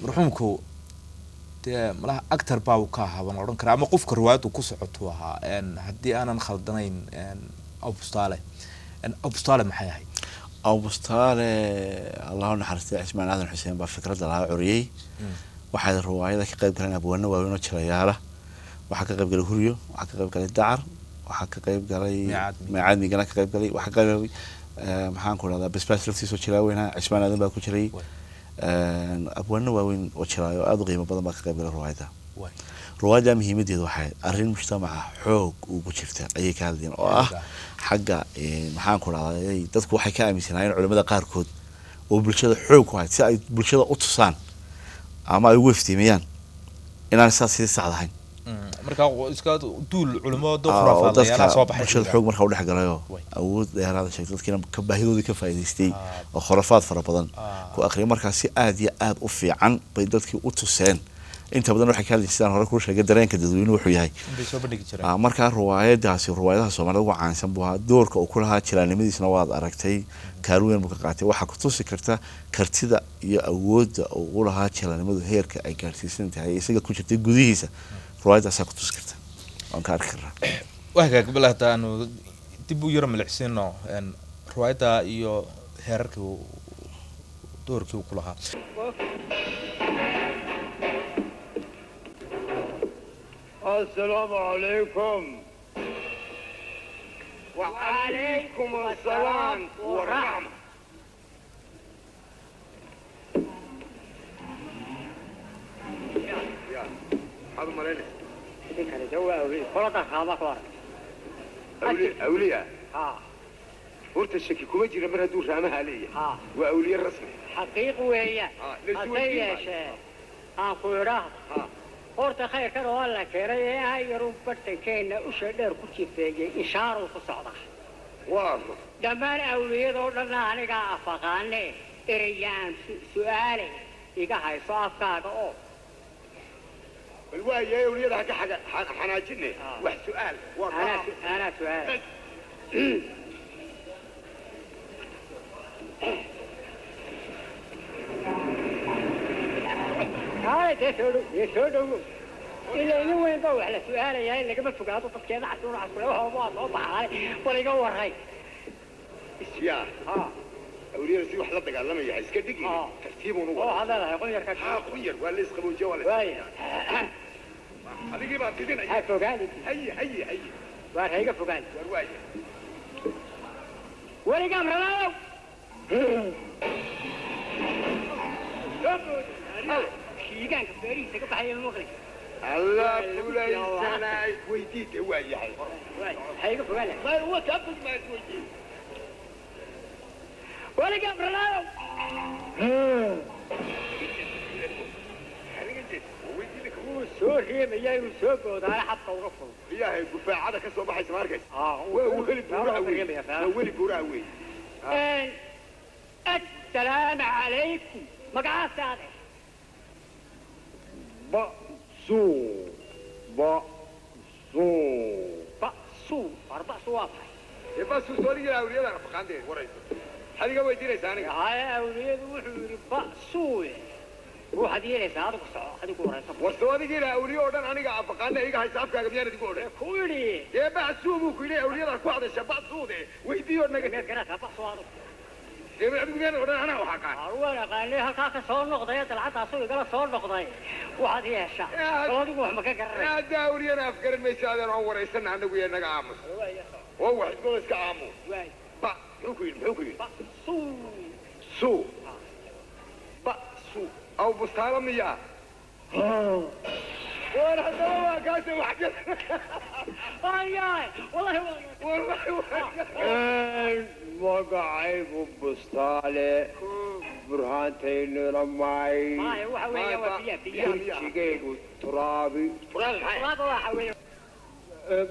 marxuumku dee malaha actor baa uu ka ahaa baan odhan karaa, ama qofka riwaayaddu ku socotuu ahaa haddii aanan khaldanayn. Abustaale, Abustaale maxay ahayd?
Abustaale Allah u naxariistay Cismaan Aadan Xuseen baa fikradda lahaa, curiyey. Waxaa riwaayada ka qayb galeen abwaano waaweyn oo jirayaala. Waxaa ka qayb galay Huryo, waxaa ka qayb galay Dacar, waxaa ka qayb galay Meecaad Migana ka qayb galay, waxaa ka qayb galay maxaan ku dhahdaa Basbaas laftiisoo jiraa weynaa, Cismaan Aadan baa ku jiray. Abwaano waaweyn oo jiraayo aada u qiimo badan baa ka qayb galay riwaayadda. Riwaayadda muhiimadeedu waxay arrin mujtamaca xoog ugu jirta ayay ka hadlayeen oo ah xagga maxaan ku dhahdaa dadku waxay ka aaminsanaayeen culimada qaarkood oo bulshada xoog ku hayd, si ay bulshada u tusaan ama ay ugu iftiimiyaan inaan saas sidii saxda ahayn.
Marka iska duul culimo khuraafaadlayaal soo baxay
bulshada xoog markaa u dhex galayoo awood dheeraada sheegtay, dadkiina ka baahidoodii ka faa'iidaystay oo khurafaad fara badan ku akhriyay. Markaa si aada iyo aada u fiican bay dadkii u tuseen. Inta badan waxay ka hadlaysa sidaan hore kuu sheegay dareenka dadweynuhu wuxuu yahay. Markaa riwaayadaasi riwaayadaha Soomaalida ugu caansan buu ahaa. Doorka uu ku lahaa jiraannimadiisna waad aragtay, kaalin weyn buu ka qaatay. Waxaa ku tusi karta kartida iyo awoodda uu u lahaa jiraannimadu heerka ay gaarsiisan tahay isaga ku jirtay gudihiisa, riwaayadaasaa ku tusi karta waan ka arki karnaa.
Wahagaag, bal hadda aanu dib u yaro milicsiino riwaayadda iyo heerarkii doorkii uu ku lahaa.
السلام عليكم. وعليكم السلام ورحمة. هذا مالين أولياء. horta shaki kuma jira mar hadduu raamaha leeyahay waa awliye rasmi
xaqiiq weeyaan. Hase yeeshee aan ku idhaahdo horta khayrkan oo Alla keenay ee hayaruu bartankeenna usha dheer ku jifeeyey ishaaruu ku socdaa. Dhammaan awliyadoo dhanna anigaa afaqaane ereyaan su'aale iga hayso afkaaga oo
bal waayahay awliyada ha ka xanaajine wax su'aal.
Anaa su'aal. Kaalay dee soo dhow dee soo dhowow, ilaa nin weyn baa wax la su'aalayaa in lagama fogaado dadkeeda casuur casure waxa waa soo baxaay. Bal iga warray.
Yaa awliyada si wax la dagaalamaya iska dhigi tartiibuun u
oo hadalahay qunyarka.
Ha qunyar waa la isqaboojiya waa la
waaya
adigii baa fidinaya.
Ha fogaani.
Haye haye haye.
Waar ha iga fogaani.
Waar waaya
weligaa mralaayow shiigaanka beerihiisa ka baxaya maqli.
Alla fulaysanay weydiide waa yahay.
Hayga fogaana.
Ma huwa kaafig ma isweydiin.
Weliga bralaayo. Wuu soo reemayaa inuu soo boodaana xabka uga furo.
Ilaahay gufaacada ka soo baxaysa ma arkaysa? Waa weli buuraha weyn. Waa weli buuraha weyn.
Assalaamu calaykum. Magacaasa
Ba suu ba suu
ba suu arba suu waa maxay?
Dee ba suu soo dhigaya awliyada nafaqaanteed warayso. Maxaad iga weydiinaysaa aniga?
Haya awliyadu wuxuu yidhi ba suu waxaad yeelaysaa adigu soco adigu warayso.
War soo adiga ilaa awliyo oo dhan aniga afaqaana iga haysa afkaaga miyaan idigu odhan?
Ku yidhi.
Dee ba suu buu ku yidhi awliyada ku hadasha ba suude weydiiyo naga.
Miyaad garanaysaa ba suu adigu?
Dee adigu miyaan odhan anaa wax aqaan.
Waan aqaanay halkaa ka soo noqday dalcadaasuu igala soo noqday waxaad yeeshaa adigu wax ma ka garanaysa.
Hadda awliyana afgaran maysa adeen oon waraysana anagu iyo naga aamus. Oo wax isagoo iska aamu. Ba muxuu ku yidhi muxuu ku yidhi?
Ba suu
suu ba suu aw bustaalo miyaa? War haddaba waa kaase wax ka
ayaay wallahi
wallahi
magacaygu bustaale burhaantaynuna maay
maayo waxa weeye waa biya biya
jigaygu turaabi
turaaba waxa weeye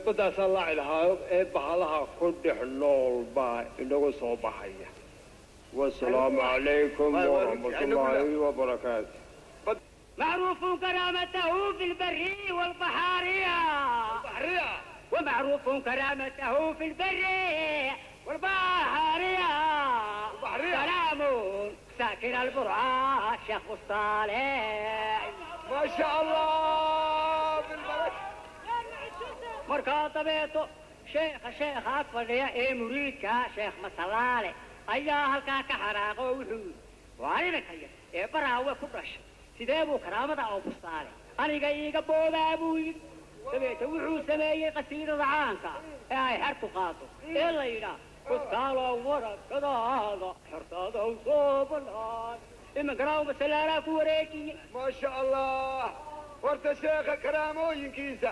badaasaa laaci lahaayo ee bahalaha ku dhex nool baa inagu soo baxaya. Wasalaamu calaykum waraxmatullaahi wabarakaatu.
معروف كرامته في البر والبحارية ومعروف كرامته في البر والبحارية سلام ساكن البرعة شيخ الصالح
ما شاء الله بالبركة.
مركا طبيته شيخ شيخ أكبر يا إيه مريدك شيخ مسلالي أيها هالكاك حراقه وحود وعينك هيا إيه براوة كبرش sidee buu karaamada oo bustaale aniga iiga boobaa buu yidhi dabeete wuxuu sameeyey qasiidada caanka ee ay xertu qaato ee la yidhaah bustaalow warakadaada xertaadaw soo banaan iminkana u masalaalaa ku wareejiyey.
Maasha allah horta sheekha karaamooyinkiisa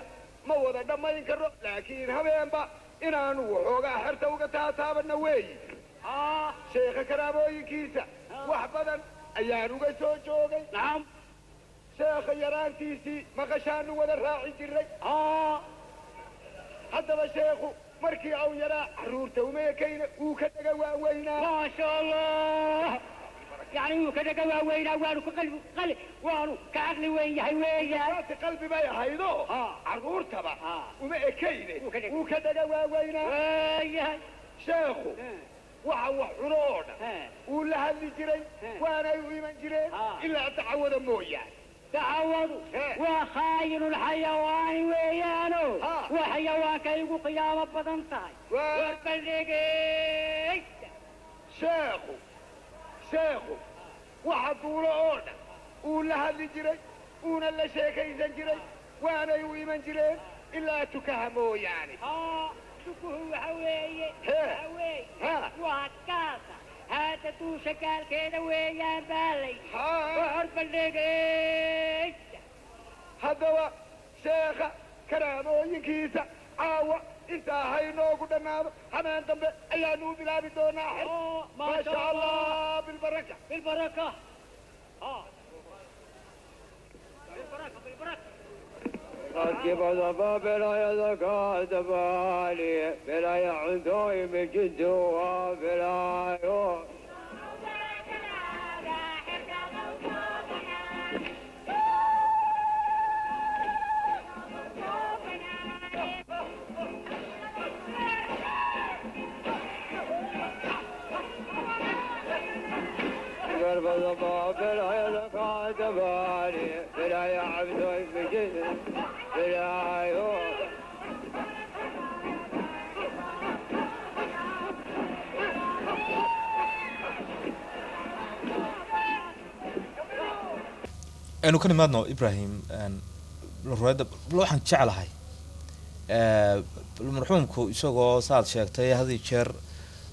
ma wada dhammayn karo laakiin habeenba inaanu waxoogaa xerta uga taataabanna weeyi. Sheekha karaamooyinkiisa wax badan ayaan uga soo joogay.
Nacam.
Sheekha yaraantiisii maqashaanu wada raaci jiray. Haddaba sheekhu markii au yaraa carruurta uma ekayna wuu ka dhaga waaweynaa.
Maasha allah yani wuu ka dhaga waaweynaa waanu ka qalbi qalbi waanu ka caqli weyn yahay weeyaan.
Waati qalbi bay ahaydo carruurtaba uma ekayne wuu ka dhaga waaweynaa.
Waayahay.
Sheekhu waxa wax cuno oo dhan wuu la hadli jiray waanay u iman jireen ilaa dacwada mooyaane.
Dacwadu waa khaayinulxayawaani weeyaano waa xayawaankay ugu qiyaamo badan tahay. War baldhegeysta.
Sheekhu sheekhu waxa duulo oo dhan wuu la hadli jiray wuuna la sheekaysan jiray waanay u iman jireen ilaa tukaha mooyaane.
Tukuhu waxa weeye waxa weeye waa gaalka haada duusha gaalkeeda weeyaan baa la yidhi. Hor baldhegeysta.
Haddaba sheekha karaamooyinkiisa caawa intaa haynoogu dhammaado habeen dambe ayaanu u bilaabi doonaa. Maasha allah bilbaraka
bilbaraka bilbaraka bilbaraka.
Rakibadaba belayada kaadabaali belaya cuntooy mijintuwa belaayo. Garbadaba belayada kaadabaali belaya cuntooy mijintu belaayo.
Aynu ka nimaadno Ibrahim ruwaayadda. Waxaan jeclahay marxuumku isagoo saad sheegtay had iyo jeer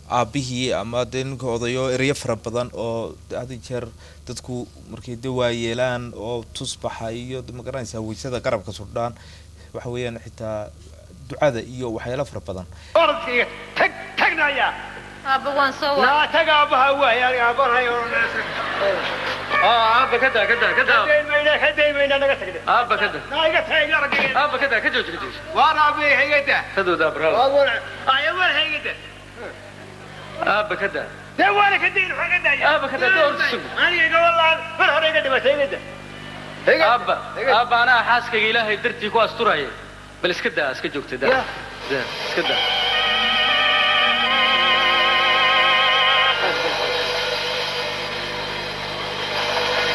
Aabbihii ama dee ninka odayo ereyo fara badan oo had iyo jeer dadku markay de waayeelaan oo tusbaxa iyo ma garanaysaa weysada garabka sudhaan, waxa weeyaan xitaa ducada iyo waxyaalo fara badan.
Orodkayga tag, tagnaya.
Aabba, waan soo wa
Naa tag, aabbaha waay, aniga aabbahay.
Aabba, ka daa, ka daa, ka daa.
Ka daymayna, naga tagde.
Aabba, ka daa.
Naa iga tag, aragga.
Aabba, ka daa, ka jooji, ka jooji.
Waan aabbahay, iga daa.
Ka dooda, abraal.
Ay, war, iga daa.
Aabba, ka daa.
Dee waana ka dayn, waxaan ka daaya.
Aabba, ka daa, door sug.
Aniga iga wallaan mar hore iga dhimatay, iga daa.
Aabba, aabba, anaa xaaskayga Ilaahay dartii ku asturaya, bal iska daa, iska joogta, daa daa, iska daa.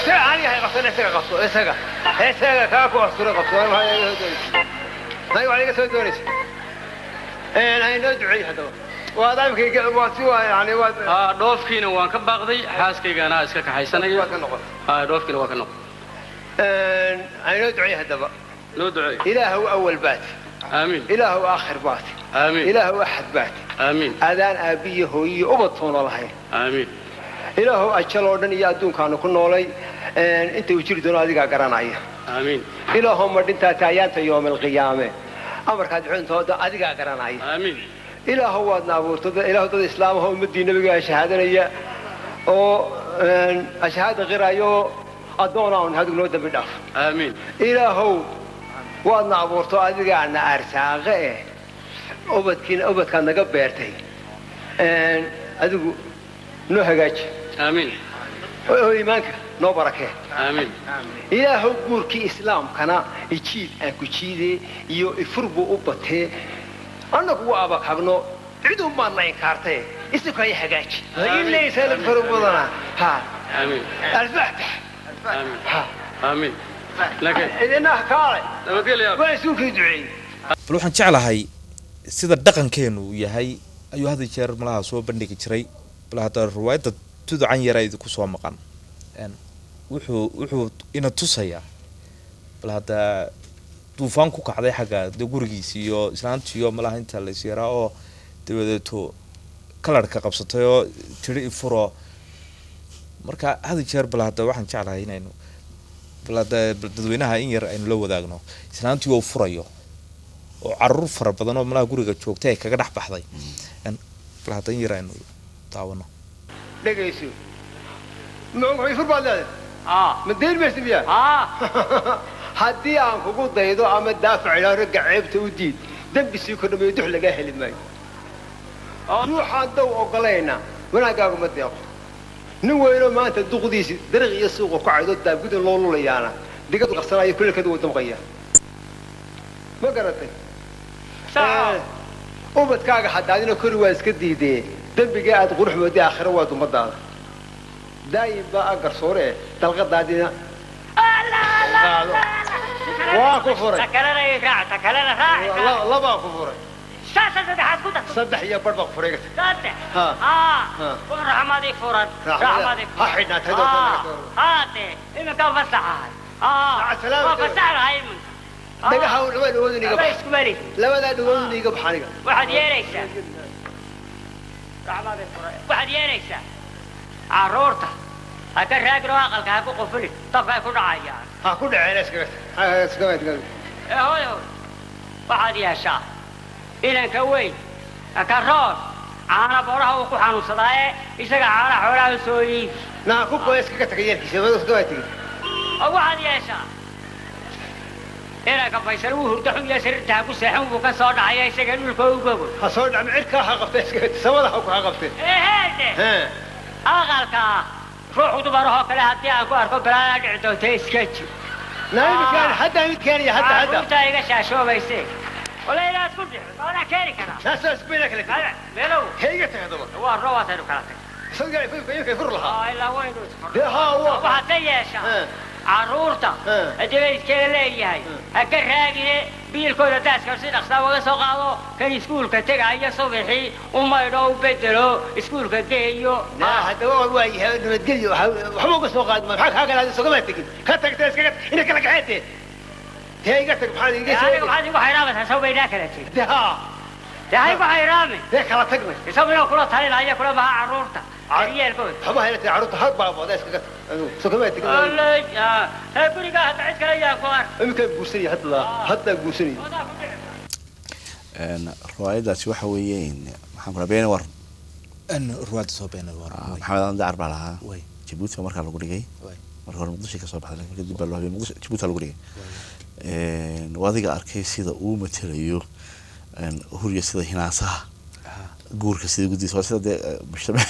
Isaga aniga hay qabsan, isaga qabso, isaga kaa ku astura qabso. Aniga waxaa iga soo doonaysa aynoo duceey. Haddaba waa daimka, waa si, waa yani waa
Aa, dhoofkiina waan ka baaqday, xaaskayga anaa iska kaxaysanaya.
Waa ka noqon.
Aa, dhoofkiina waa ka noqon.
Aynoo duceey haddaba.
Noo duceey.
Ilaahu awal baat.
Aamiin.
Ilaahu aakhir baat.
Aamiin.
Ilaahu axad baat.
Aamiin.
Adaan aabbiyo hooyiyo ubad toona lahayn.
Aamiin.
Ilaahu ajal oo dhan iyo adduunkaanu ku noolay inta uu jiri doono adigaa garanaya.
Aamiin.
Ilaahu ma dhintaa taayaanta yoomalqiyaame amarkaad bixintooda adigaa garanaya.
Aamiin.
Ilaahu waadna abuurtay, ilaahu dad islaam ah oo ummadii nabiga shahaadanaya oo ashahaada qiraayo addoon aan hadigu noo dambi dhaaf.
Aamiin.
Ilaahow waadna abuurto, adigaana arsaaqe eh, ubadkiina ubadkaad naga beertay, adigu noo hagaaji.
Aamiin.
Oo iimaanka noo barakee.
Aamiin.
Ilaahow guurkii islaamkana ijiid aan ku jiidee iyo ifur buu u batee, annagu waa abakagno cid un baan na inkaartay, isukaya hagaaji inaysa la fara badana ha.
Aamiin.
Alfaatix.
Aamiin.
Ha.
Aamiin. Laakiin
idina kaalay.
Nabadgelyo.
Waa isuukii duceeyey.
Bal waxaan jeclahay sida dhaqankeenu uu yahay ayuu had iyo jeer malaha soo bandhigi jiray. Bal hadda riwaayadda tuducan yara idinku soo maqan wuxuu ina tusayaa bal hadda duufaan ku kacday xagga dee gurigiisa iyo islaantiyo malaha inta lays yaraa oo dabadeeto kalarka qabsatay oo tiri ifuro. Marka had iyo jeer bal hadda waxaan jeclahay inaynu bal hadda dadweynaha in yar aynu la wadaagno islaantii oo furayo oo caruur fara badan oo malaha guriga joogtay ay kaga dhex baxday. Bal hadda in yar aynu daawano.
Dhegayso, ma ifur baad leedahay? Ma dayn maysa miyaa? Haddii aan kugu daydo ama daafac ilaa ragga ceebta u diid, dembi sii kordhamayo, dux lagaa heli maayo. Ruuxaan daw ogolayna wanaaggaagu ma deeqo. Nin weynoo maanta duqdiisi dariiq iyo suuqa ku caydo daabgudan loo lulayaana digadu qabsanaayo kuleelkeedu wuu damqaya, ma garatay? Ubadkaaga haddaadina kori waa iska diidee, dembigaa aad qurux mooday aakhiro waa ummadaada daa'im baa a garsoore eh, dalqadaadina qaado. Waa ku furay.
Ta kalena ii raac, ta kalena raac.
Labaa ku furay.
Saasa saddexaad ku darto.
Saddex iyo bar baa ku furay.
Saddex.
Ha.
Haa.
Ha.
Raxmadii furan.
Raxmadii.
Raxmadii.
Ha xidhnaatay doonta naga soo.
Haa, dee iminka fasaxahay. Haa.
Maca salaama.
Waa fasaxahay iminka.
Dhagaha laba dhagoodun iga
Aba
bax.
Isku mari.
Labadaa dhagoodun iga bax aniga.
Waxaad yeelaysaa, raxmadii furan, waxaad yeelaysaa carruurta ha ka raagin oo aqalka ha ku qufulin, dabkay ku dhacayaan.
Ha ku dhaceen, iskaga tag, iskaga tag.
Ee hooy hooy, waxaad yeeshaa inanka weyn ka roon caana booraha uu ku xanuunsadaaye, isaga caana xoolaha u soo iibi.
Naa ku qoy, iskaga taga yeelkiisa, iskaga tagi.
Oo waxaad yeeshaa inanka Faysal wuu hurdo xun iyo sariirta ha ku seexan, buu ka soo dhacaya, isaga dhulka u gogo.
Ha soo dhacma, cirkaa ha qabtay, iskaga tag, samada ha ku ha qabtay.
Eheede
hee
aqalka ruux dumarahoo kale haddii aan ku arko balaayaa dhici doonta, iska jir.
Naa midkaan hadda midkaan iyo hadda hadda
Carruurtaa iga shaashoobayse wala inaad ku dhixo waanaa keeni karaa.
Naasaa isku bayna kala tagi.
Meelow.
Hee, iga tag haddaba.
Waa roobaataynu kala tag.
Isaga ifur ifur lahaa.
Aa, ilaa waynu isfur.
Dee haa, waa
waxaad ka yeeshaa
Hee.
carruurta
Hee.
haddii baydkeeda leeyahay ha ka raagine, biilkooda daaska si dhaqsaa uga soo qaado, kan iskuulka tegaayo subaxii u maydho, u bedelo, iskuulka geeyo.
Naa haddaba waa yahay nabadgelyo, waxba uga soo qaadi ma maxaa kaa kala sogama tegin, ka tagta, iskaga ina kala kaxeete. Dee iga tag, maxaad iga
aniga
soo
maxaad igu xayraabaysaa? Saw baynaa kala tegin.
Dee haa.
Dee haygu xayraami.
Dee kala tagnay.
Isaguna kula talinaya kula maha carruurta daryeelkooda.
Waxba hayna tahay carruurta hal baabood iskaga tag. Sokama tegin.
Allay, hee gurigaa hadda cid kale yaa ku ark.
Iminkaan guursanaya hadda, hadda guursanaya.
Riwaayadaasi waxa weeye maxaan ku dhaha, Beene War.
Ruwaadda soo Beene War.
Maxamed Aadan Dacar baa lahaa. Jabuuti baa markaa lagu dhigay. Marka hore Muqdisho ka soo baxday, lakin kadib baa loo habiyay Muqdisho, Jabuuti lagu dhigay. Wadiga arkay sida uu matelayo Hurya, sida hinaasaha guurka, sida guddiisa waa sida dee mujtamac.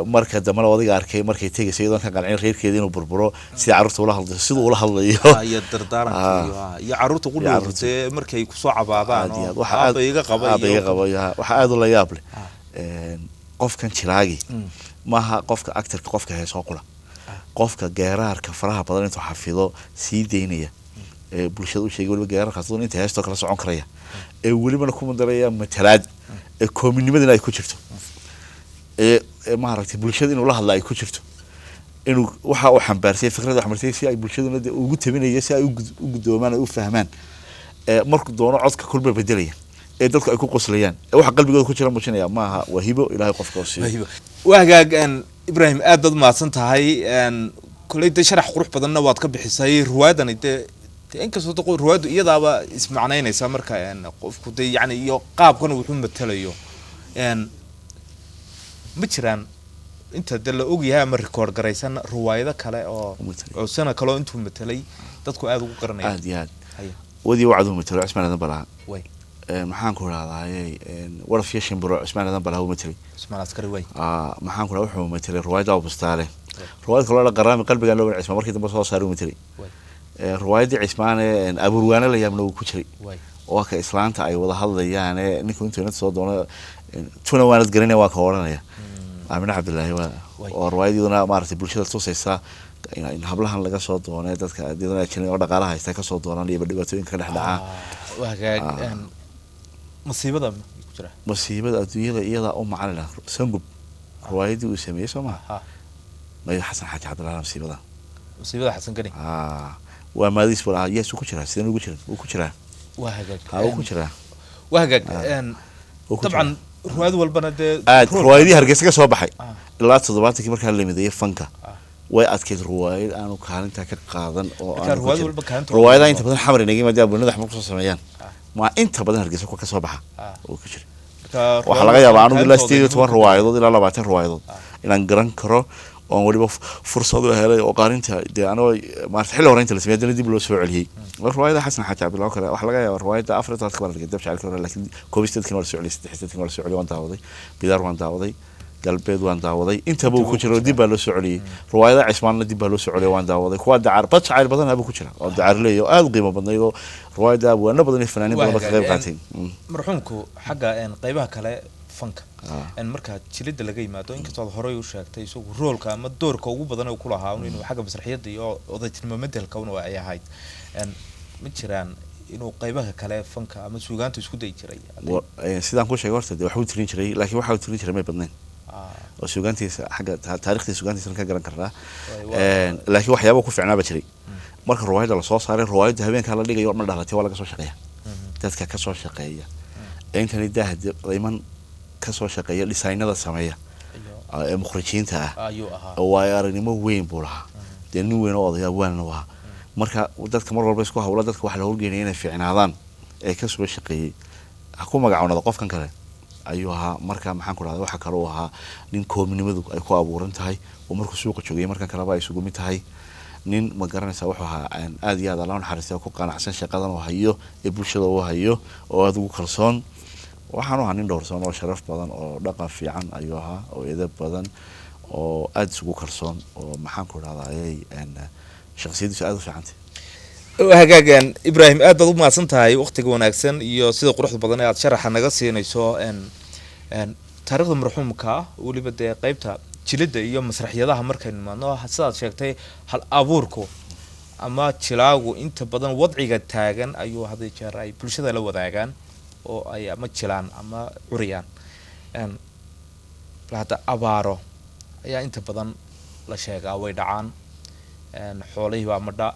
Marka dambena wadiga arkay markay tegayso iyadoon ka qancin reerkeeda inuu burburo, sida carruurta ula hadlayo, siduu ula hadlayo
iyo dardaaranka iyo carruurta qudhoodu dee markay kusoo cabaadaan oo aaba iga qaba.
Aaba iga qaba. Waxaa aada ula yaab leh qofkan jilaagi maaha qofka actorka, qofka heesoo qura, qofka geeraarka faraha badan intuu xafido sii daynaya ee bulshada u sheegay, weliba geeraarkaas inta heestoo kala socon karaya ee welibana ku mudaraya matalaad ee koominimadina ay ku jirto ee maaragtay bulshada inuu la hadla ay ku jirto, inuu waxa uu xambaarsay fikrada xambaarsay si ay bulshaduna dee ugu tabinaya, si ay u gudoomaan ay u fahmaan, markuu doono codka kulba bedelaya ee dadku ay ku qoslayaan ee waxa qalbigooda ku jira muujinaya. Maaha, waa hibo Ilaahay qofka u siiyo.
Waa hagaag Ibraahim, aad baad umahadsan tahay. Koley dee sharax qurux badanna waad ka bixisay riwaayadani. Dee inkastoo de riwaayaddu iyadaaba ismacnaynaysa marka qofku dee yani iyo qaabkan wuxuu matalayo, ma jiraan inta dee la ogyahay ama record garaysan riwaayado kale oo oo sana kaleo intuu matelay dadku aada ugu garanaya?
Aad iyo aad. Wadii wacduu matalo Cusmaan Aadan Balaha. Maxaan ku idhahdaaye, Waraf iyo Shimbiro Cusmaan Aadan Balaha uu matelay.
Cusmaan Askari way.
Maxaan ku dhaha, wuxuu matelay riwaayadda Abustaale, riwaayad kaloo la Qaraami Qalbigaan loo Cismaan markii dambe soo saaray uu matelay. Riwaayaddii Cismaane Abuurwaane la yaabna uu ku jiray, oo ka islaanta ay wada hadlayaane ninku intuu inanta soo doono tuna waanad garanaya waa ka odhanaya Aamine Cabdillaahi. Waa oo riwaayadiyaduna maaragtay bulshada tusaysa in hablahan laga soo doonay dadka iyaduna ajnabi oo dhaqaalaha haysta kasoo doonaan iyo dhibaatooyinka ka dhex dhacaa.
Waa hagaag. Masiibada ku jira.
Masiibada adduunyada iyadaa u macalin ah. Sangub riwaayadii uu sameeyey soo maha mayo Xasan Xaaji Cabdillahi, masiibada.
Masiibada Xasan Gani.
Waa maadiis buu lahaa. Yes, wuu ku jiraa. Sideen ugu jirin? Wuu ku jiraa.
Waa hagaag.
Ha, wuu ku jiraa.
Waa hagaag. Dabcan riwaayad walbana dee
aad riwaayadihii Hargeysa ka soo baxay ilaa 70kii markaa la mideeyey fanka way adkeyd riwaayad aanu kaalintaa ka qaadan oo riwaayadaha inta badan xamar inaga yimaada abunada xamar kusoo sameeyaan maa inta badan Hargeysa kuwa ka soo baxa oo ku jira. Waxaa laga yaabaa anugu ilaa 18 riwaayadood ilaa 20 riwaayadood inaan garan karo oon weliba fursad u helay oo qaarinta dee anagoo maarata xilli hore inta la sameeyay haddana dib loo soo celiyey. Riwaayada Xasan Xaaji Cabdillah oo kale waxaa laga yaabaa riwaayadda 14-ka baa la dhigay, Dab Jacaylka hore, laakiin 81-kii waa la soo celiyey, 83-kii waa la soo celiyey. Waan daawaday Bidaar, waan daawaday Galbeed, waan daawaday, intaba uu ku jiro dib baa loo soo celiyey. Riwaayada Cismaanna dib baa loo soo celiyey, waan daawaday. Kuwa Dacar bad jacayl badan buu ku jira oo Dacar leeyahay oo aada u qiimo badnayd oo riwaayada abwaano badan iyo fanaaniin badan ba ka qayb qaatay.
Marxuumku xagga qaybaha kale fanka marka jilida laga yimaado, inkastoo aad horey u sheegtay isagu roolka ama doorka ugu badan uu ku lahaa inuu xagga masraxiyadda iyo odaytinimo madelka un ay ahayd, ma jiraan inuu qaybaha kale fanka ama suugaanta isku dayi jiray?
Sidaan ku sheegay horta dee waxbuu tirin jiray, laakiin waxa uu tirin jiray may badnayn oo suugaantiisa xagga taariikhda suugaantiisa ka garan karnaa, laakiin waxyaaba ku fiicnaa baa jiray. Marka riwaayadda lasoo saaray, riwaayadda habeenkaa la dhigayo ma dhalatay, waa laga soo shaqeeya, dadka ka soo shaqeeya ee intani daaha iman kasoo shaqeeya, dhisaynada sameeya ee mukhrijiinta ah, waayo aragnimo weyn buu lahaa dee, nin weyn oo odayaa waanna u ahaa. Marka dadka mar walba isku hawla dadka waxa la horgeynaya inay fiicnaadaan ee kasoo shaqeeyey ha ku magacoonada qofkan kale ayuu ahaa. Marka maxaan ku dhahday, waxa kale uu ahaa nin koominimadu ay ku abuuran tahay oo markuu suuqa joogay markan kaleba ay isugu mid tahay. Nin ma garanaysaa, wuxuu ahaa aada iyo aad Alla naxariistay ku qanacsan shaqadan uu hayo ee bulshada uu hayo oo aada ugu kalsoon. Waxaanu ahaa nin dhowrsoon oo sharaf badan oo dhaqan fiican ayuu ahaa oo edeb badan oo aada isugu kalsoon oo maxaan ku dhahday shakhsiyadiisu aada u fiicantay.
Hagaagan Ibraahim, aad baad u mahadsan tahay waqtiga wanaagsan iyo sida quruxda badan ee aad sharaxa naga siinayso taariikhda marxuumka, weliba dee qeybta jilida iyo masraxyadaha. Markaynu imaadno, sidaad sheegtay, hal abuurku ama jilaagu inta badan wadciga taagan ayuu had iyo jeer ay bulshada la wadaagaan oo ay ama jilaan ama curiyaan. Hadda abaaro ayaa inta badan la sheegaa way dhacaan, xoolihii baa madha,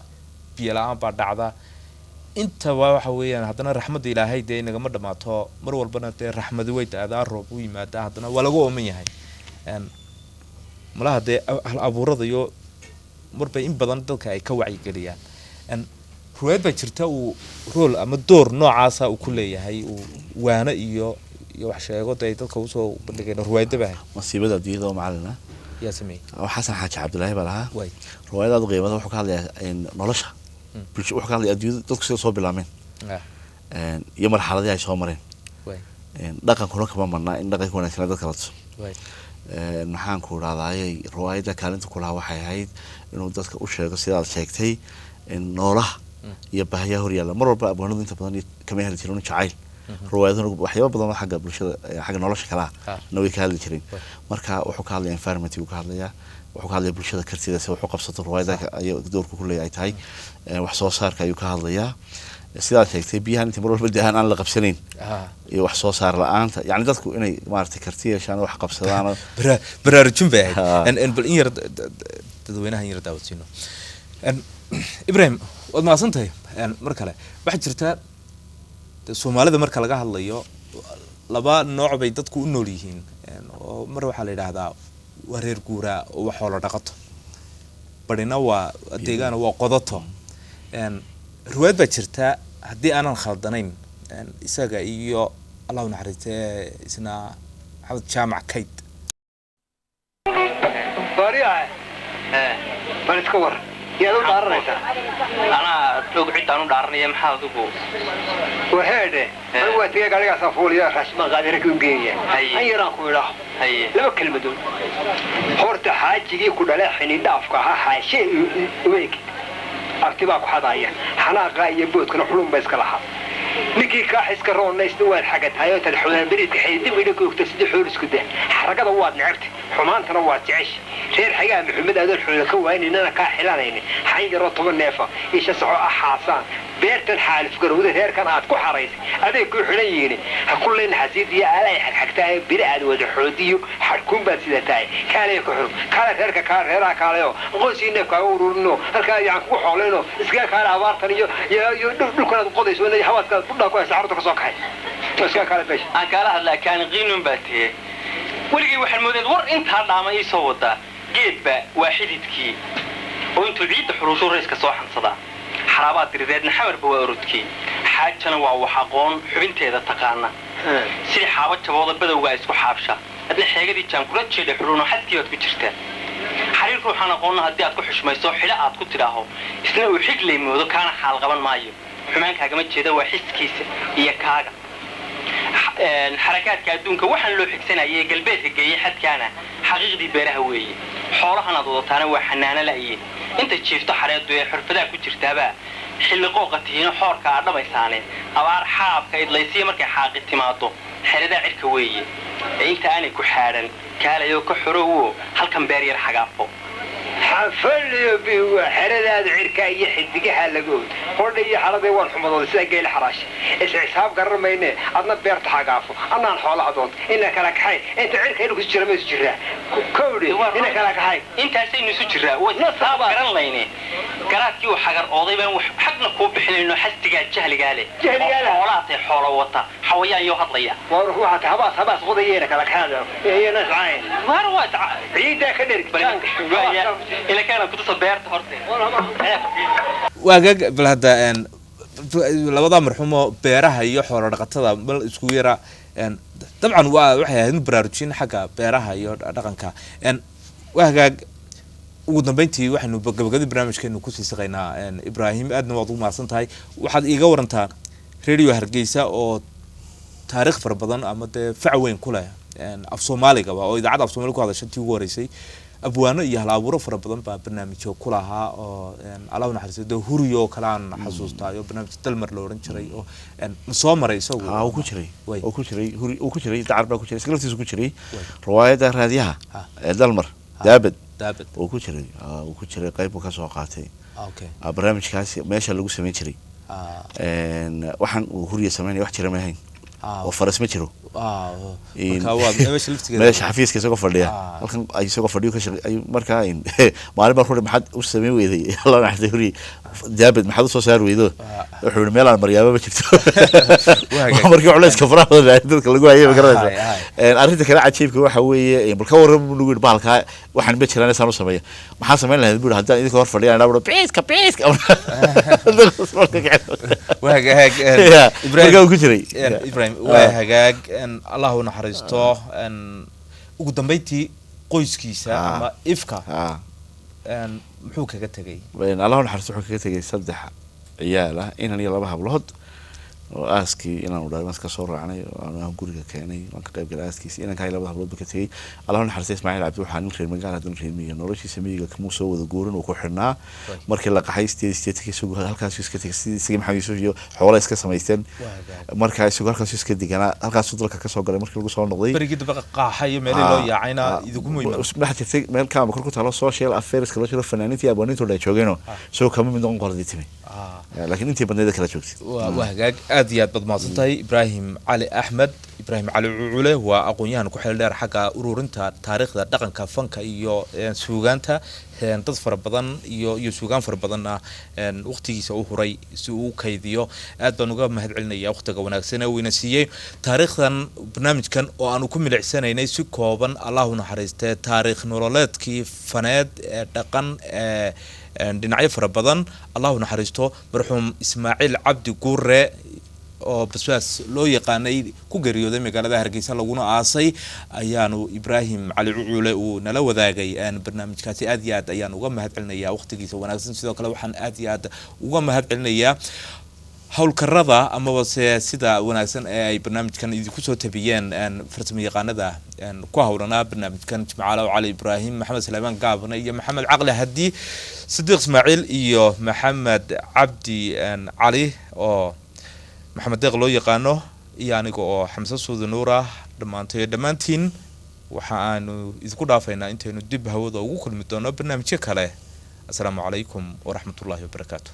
biyo la-aan baa dhacda. Intaba waxa weeyaan haddana raxmadda Ilaahay dee inagama dhamaato, mar walbana dee raxmadi way da-daa, roob u yimaadaa, haddana waa lagu ooman yahay. Malaha dee hal abuurada iyo marbay in badan dadka ay ka wacyigeliyaan. Ruwaayad baa jirta uu rool ama door noocaasa uu ku leeyahay, uu waano iyo wax sheego dee ay dadka usoo bandhigeen, ruwaayadda baa
Masiibada Adduunyada oo macalin ah.
Yaa sameeyey?
Oo Xasan Xaaji Cabdilaahi baa lahaa.
Waay.
Riwaayada aad u qiimada wuxuu ka hadlayaa nolosha bulsho, wuxuu ka hadlayaa adduunyada dadku sida soo bilaabmeen iyo marxaladihii ay soo mareen. Dhaqankuna kama marnaa in dhaqanka wanaagsanaa dadka la tuso. Maxaan ku idhahdayay, riwaayadda kaalinta kulahaa waxay ahayd inuu dadka u sheego, sidaad sheegtay, in noolaha iyo baahiyaha horyaalla mar walba abwaanadu inta badan kama heli jirin jacayl. Riwaayaduna waxyaaba badan oo xagga bulshada, xagga nolosha kalaa na way ka hadli jireen. Marka wuxuu ka hadlaya environment uu ka hadlayaa, wuxuu ka hadlaya bulshada kartida si wax u qabsato, riwaayada ay doorku ku leeyahay tahay. Wax soo saarka ayuu ka hadlayaa, sidaad sheegtay, biyahan inta mar walba dahan aan la qabsanayn iyo wax soo saar la-aanta, yacni dadku inay maaragtay karti yeeshaan oo wax qabsadaan
Baraarujin bay ahayd. Bal in yar dadweynaha in yar daawadsiino. Ibrahim, waad mahadsan tahay. Mar kale waxaa jirta dee Soomaalida marka laga hadlayo laba nooc bay dadku u nool yihiin. Oo mar waxaa la yidhaahdaa waa reer guuraa oo wax xoolo dhaqato, barina waa deegaan waa qodato. Riwaayad baa jirta, haddii aanan khaldanayn, isaga iyo Allahu naxariistee isna Maxamed Jaamac Kayd.
Baariyaha, bal iska war, yaad u dhaaranaysaa?
Anaa og ciddaan u dhaaranaya, maxaa adigu?
Waheedhe, anigu waa tegay, gaadhigaasaan fuuliya, raashin baan qaaday, raggi u geeya. An yaraan ku idhaaho laba kelmadood. Horta xaajigii ku dhalay xinidhaafka ahaa xaashe uma ekid, abti baa ku xadaaya, xanaaqa iyo boodkana xulun ba iska lahaa. Ninkii kaa xiska roonna isna waad xagatahay oo tad xudaanberiidka xididib idha ka ogta sidii xool isku dah. Xaragada waad necabtay, xumaantana waad jeceshay. Reer xagaa Maxamed adoon xoola ka waaninana kaa xilanaynin, xayn yaroo 10 neefa iyo shan saxoo ah xaasaan beertan xaalif garowda reerkan aad ku xaraysay aday kuu xidhan yihiin. Ha ku leyn xasiid iyo aala ay xagxagtahay, biri aad wada xoodiyo xadhkuun baad sida tahay. Kaalay ka xur, kaale reerka, kaa reeraha kaalayo, qoysii neef kaaga ururino, halkaa yacan kugu xoolayno, iskaga kaale abaartan iyo dhulkan aad qodayso inay hawaadkaad budhaa ku haysa carruurta ka soo kaxay, iskaga kaale meesha.
Aan kaala hadlaa kaaniqiinun baa tihe. Weligay waxaan moodeed war intaa dhaama ii soo wadaa. Geedba waa xididkii oo intuu ciidda xuruushu rayska soo xansadaa, xaraabaad dirideedna xamarba waa orodkii, xaajana waa wax aqoon xubinteeda taqaana, sidii xaaba jabooda badowgaa isku xaabsha. Adna xeegadii jaan kula jeedha xudhuuno, xadkii baad ku jirtaa. Xariir ruuxaan aqoonna haddii aad ku xushmayso, xidho aad ku tidhaaho, isna uu xiglay moodo, kaana xaal qaban maayo. Xumaan kaagama jeeda, waa xiskiisa iyo kaaga. Xarakaadka adduunka waxaan loo xigsanayay galbeedka geeyey xadkaana xaqiiqdii beeraha weeye. Xoolahan aad wadataana waa xanaano la'ye, inta jiifto xareedu ee xurfadaa ku jirtaabaa xilli qooqa tihiino, xoorka aad dhamaysaane abaar xaabka idlaysiya markay xaaqi timaado, xeradaa cirka weeye. Ee inta aanay ku xaadhan kaalayoo ka xorowo halkan beer yar xagaafo.
Xafaliyo biwa xeradaada cirka iyo xidigaha laga og hodha iyo xaladay waan xumadooday sida geela xaraash is xisaab garan mayne. Adna beerta xagaafo, annaan xoolaha doonto ina kala kaxay. Inta cirka inu kusi jira ma isu jiraa kowdhe, ina kala kaxay.
Intaasaynu isu jiraa way xisaab garan layne. Garaadkii uu xagar ooday baan wax xagna kuu bixinayno, xastigaa jahligaa leh.
Jahligaa leh.
Xoolahaasay xoolo wata xawayaan yoo hadlaya.
War waxaa tahay habaas, habaas qodayena kala kaxay iyana iscayn.
Waar waa
ciiddaa ka dherig.
Ila kaana kutusa beerta horte.
Waagaag, bal hadda labadaa marxumo beeraha iyo xoolo dhaqatada bal isku yara. Dabcan waa waxay ahayd in baraarujin xagga beeraha iyo dhaqanka. Waa hagaag, ugu dambeyntii waxaynu gabagabadii barnaamijkeenu kusii siqaynaa. Ibraahim, aadna waad ugu mahadsan tahay. Waxaad iiga warantaa Radio Hargeysa oo taariikh fara badan ama dee fac weyn ku leh af Soomaaligaba, oo idaacadda af Soomaaliga ku hadasha tii ugu horeysay, abwaano iyo hal abuuro fara badan baa barnaamijyo ku lahaa oo Allah u naxariisto dee Huriyo oo kale aan xasuustaa, iyo barnaamij Dalmar la odhan jiray oo ma soo maray isagu?
Ha, uu ku jiray.
Way.
Uu ku jiray Huri, uu ku jiray Dacar baa ku jiray, isaga laftiisu ku jiray riwaayadda raadiyaha ee Dalmar Daabad.
Daabad.
Uu ku jiray, uu ku jiray, qayb buu ka soo qaatay. Barnaamijkaasi meesha lagu samayn jiray. Waxaan uu Huriya samaynaya wax jira ma ahayn. Oo faras ma jiro.
Marka waa meesha laftigeeda.
Meesha xafiiska isagoo fadhiya, halkan ay isagoo fadhiyo ka shaqe ayuu markaa maalin baan ku maxaad u samayn weyday, Allah naxariisto, huri daabad maxaad usoo saari weydo? Wuxuu yidhi meel aan maryaaba ma jirto.
Hagaag.
Markii culayska faraha badan dadka lagu hayay, ma garanaysa.
Hay, hay.
Arrinta kale cajiibka waxa weeye, bal ka warran buu nagu yidhi, bahalkaa waxaan ma jiraan saan u sameeya, maxaan samayn lahayd buu yidhi haddaan idinka hor fadhiyaan idhaa buhi biiska biiska.
Waa hagaag.
Yeah,
Ibrahim,
markaa uu ku jiray.
Ibrahim, waa hagaag. Allah u naxariisto. Ugu dambeyntii qoyskiisa ama ifka muxuu kaga tegay?
Allah u naxariisto, wuxuu kaga tegay saddex ciyaal ah, inan iyo laba hablood, oo aaskii inaanu dhalay ka soo raacnay oo aanu aan guriga keenay, waan ka qayb galay aaskiisi. Inankaa iyo labada hablood ba ka tegey. Allah u naxariistay, Ismaaciil Cabdi waxaa nin reer magaala, haddana reer miyiga, noloshiisa miyiga kamuu soo wada guurin, uu ku xidhnaa. Markii la qaxay 88-kii, isagu halkaasuu iska tegay, sidii isagii Maxamed Yuusuf iyo xoola iska samaysteen.
Waa hagaag.
Markaa isagu halkaasuu iska deganaa, halkaasuu dalka kasoo galay markii lagu soo noqday.
Berigii dambe qaaxa iyo meelihii loo yaacayna idinkuma iman.
Waxaa jirtay meel kaama kor ku taalo social affairs loo jiro, fanaaniintii iyo abwaaniintu dhan joogeenoo, isagoo kama mid noqon qoladii timi. Laakiin intii badneed kala joogtay.
Waa hagaag, aad iyo aad baad mahadsan tahay Ibraahim Cali Axmed. Ibraahim Cali Cucule waa aqoon-yahan ku xeel dheer xagga ururinta taariikhda dhaqanka, fanka iyo suugaanta. Dad fara badan iyo suugaan fara badanna waqtigiisa u huray si uu u kaydiyo. Aad baan uga mahad celinaya waqtiga wanaagsan ee uu ina siiyey taariikhdan barnaamijkan oo aanu ku milicsanaynay si kooban, Allahu naxariistee, taariikh nololeedkii faneed ee dhaqan ee dhinacyo fara badan, Allahu naxariisto marxuum Ismaaciil Cabdi Guure oo Basbaas loo yaqaanay, ku geeriyooday magaalada Hargeysa laguna aasay, ayaanu Ibraahim Cali Cucule uu nala wadaagay barnaamijkaasi. Aad iyo aad ayaan uga mahad celinayaa waqtigiisa wanaagsan. Sidoo kale waxaan aad iyo aad uga mahad celinayaa howlkarada amaba se sida wanaagsan ee ay barnaamijkan idinku soo tabiyeen farsamo yaqaanada ku howlanaa barnaamijkan, Jimcaalow Cali Ibraahim, Maxamed Salaamaan Gaabane iyo Maxamed Caqli Haddii, Sidiiq Ismaaciil iyo Maxamed Cabdi Cali oo Maxamed Deeq loo yaqaano, iyo aniga oo Xamse Suudi Nuur ah. Dhammaantayo dhammaantiin waxa aanu idinku dhaafaynaa intaynu dib hawada ugu kulmi doono barnaamijyo kale. Asalaamu calaykum waraxmatullaahi wabarakaatu.